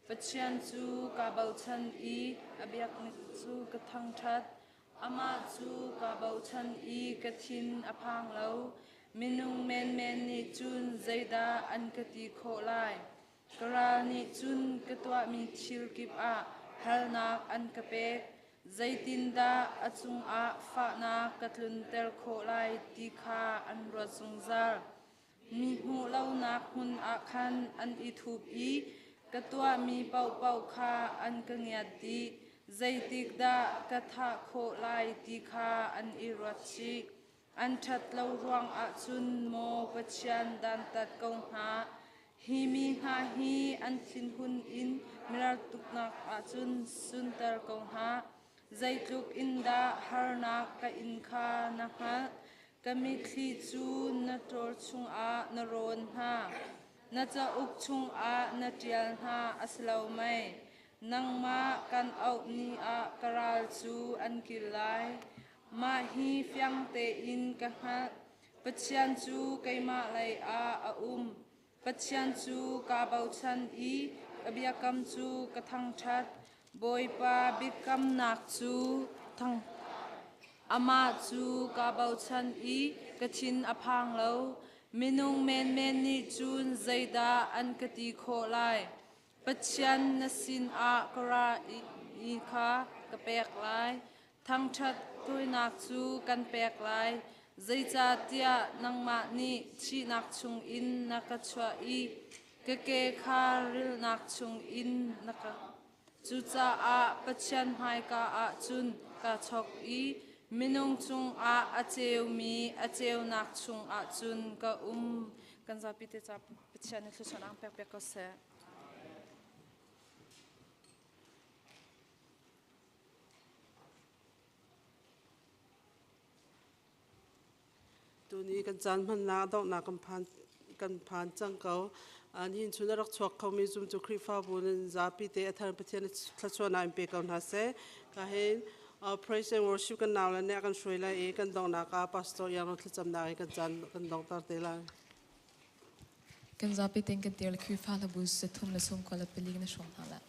S10: Pathian cu kaa bochan i a biaknik cu ka thangṭhat. Amah cu kaa bochan i ka thin a phang lo. Minung menmen nih cun zeidah an ka ti khawh lai? Ka ral nih cun ka tuahmi thil kip ah halnak an ka pek. Zeitindah a cungah fahnak ka tlunter khawh lai ti kha an ruat zungzal. Mi hmuh lonak hmun ah khan an i thup i ka tuahmi paohpaoh kha an ka ngiat dih. Zeitikdah ka thah khawh lai ti kha an i ruat chih. An ṭhat lo ruangah cun maw Pathian dantat ko hna. Hi mi hna hi an thinhun in miraltuknak ah cun sunter ko hna. Zeitluk in dah harnak ka in kha na hngalh. Ka mitthli cu na ṭawl chungah na rawn hna. Na cauk chungah na ṭial hna a si lo mei? Nangmah kan auh ni ah ka ral cu an kil lai. Mah hi fiang tein ka hngalh. Pathian cu keimah lei ah a um. Pathian cu kaa bochan i ka biakam cu ka thangṭhat. Bawipa biakamnak cu thang Amah cu kaa bochan i ka thin a phang lo. Minung menmen nih cun zeidah an ka ti khawh lai? Pathian na sinah ka ra i kha ka pek lai. Thangṭhat tuainak cu kan pek lai, zeicahtiah nangmah nih thihnak chungin na ka chuah i ka ke kha rilnak chungin na ka. Cucaah Pathian hmaika ah cun kaa chok i minung cungah a ceumi a ceunak chungah cun ka um. Kan zapi te ca Pathian nih thluachuah ang pek piak ko seh.
S1: Tuni kan caan hmannak donghnak kan phan kan phan cang ko. Nihin chun a rak chuak khomi zum cu Khrihfabu nan zapi te a thar Pathian thluachuahnak in pe ko hna seh. Ka hin praise and worship kan nau le nih a kan hruai lai i kan donghnak ah Pastor Iang thlacamnak in kan caan kan donghter te lai.
S3: Kan zapi tein kan tir le Khrihfa hlabu zathum le sawmkua le pali na hrawm hna lai.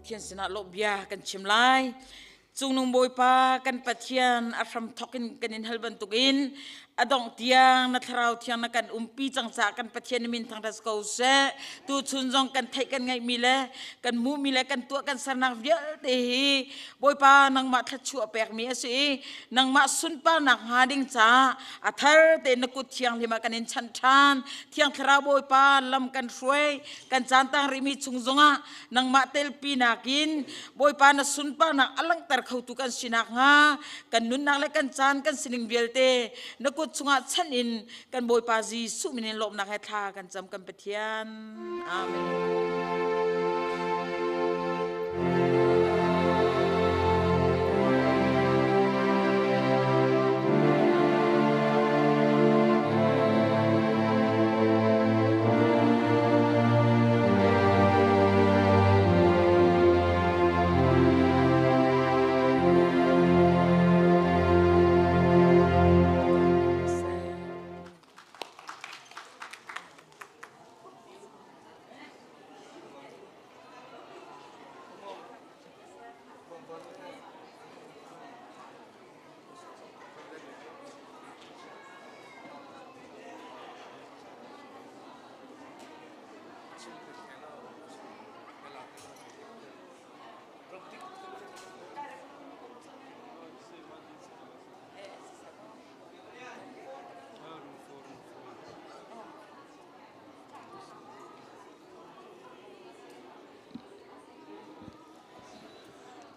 S9: Pathian sinah lawmh bia kan chim lai. Cungnung Bawipa kan Pathian a hram thawk in kan in hal bantukin a dongh tiang na thlarau thiang na kan umpi cang caah kan Pathian min thangṭhat ko seh. Tu chun zong kan theih kan ngaihmi le kan hmuhmi le kan tuah kan sernak vialte hi Bawipa nangmah thluachuah pekmi a si i nangmah sunparnak hnga ding caah a thar tein na kut thianghlim ah kan in chanh ṭhan. Thiang Thlarau Bawipa lam kan hruai kan caan tang rihmi chung zongah nangmah telpi nakin Bawipa na sunparnak a langhter khotu kan si nakhnga kan nunnak le kan caan kan sining vialte na kut chungah chanh in kan Bawipa Jesuh min in lawmhnak he thla kan cam kan Pathian. Amen.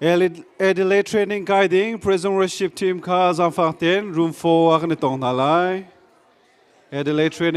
S11: Adelaide Training Guiding Prison Worship Team kha zaangfang tein room 4 ah kan i tong hna lai. Adelaide Training.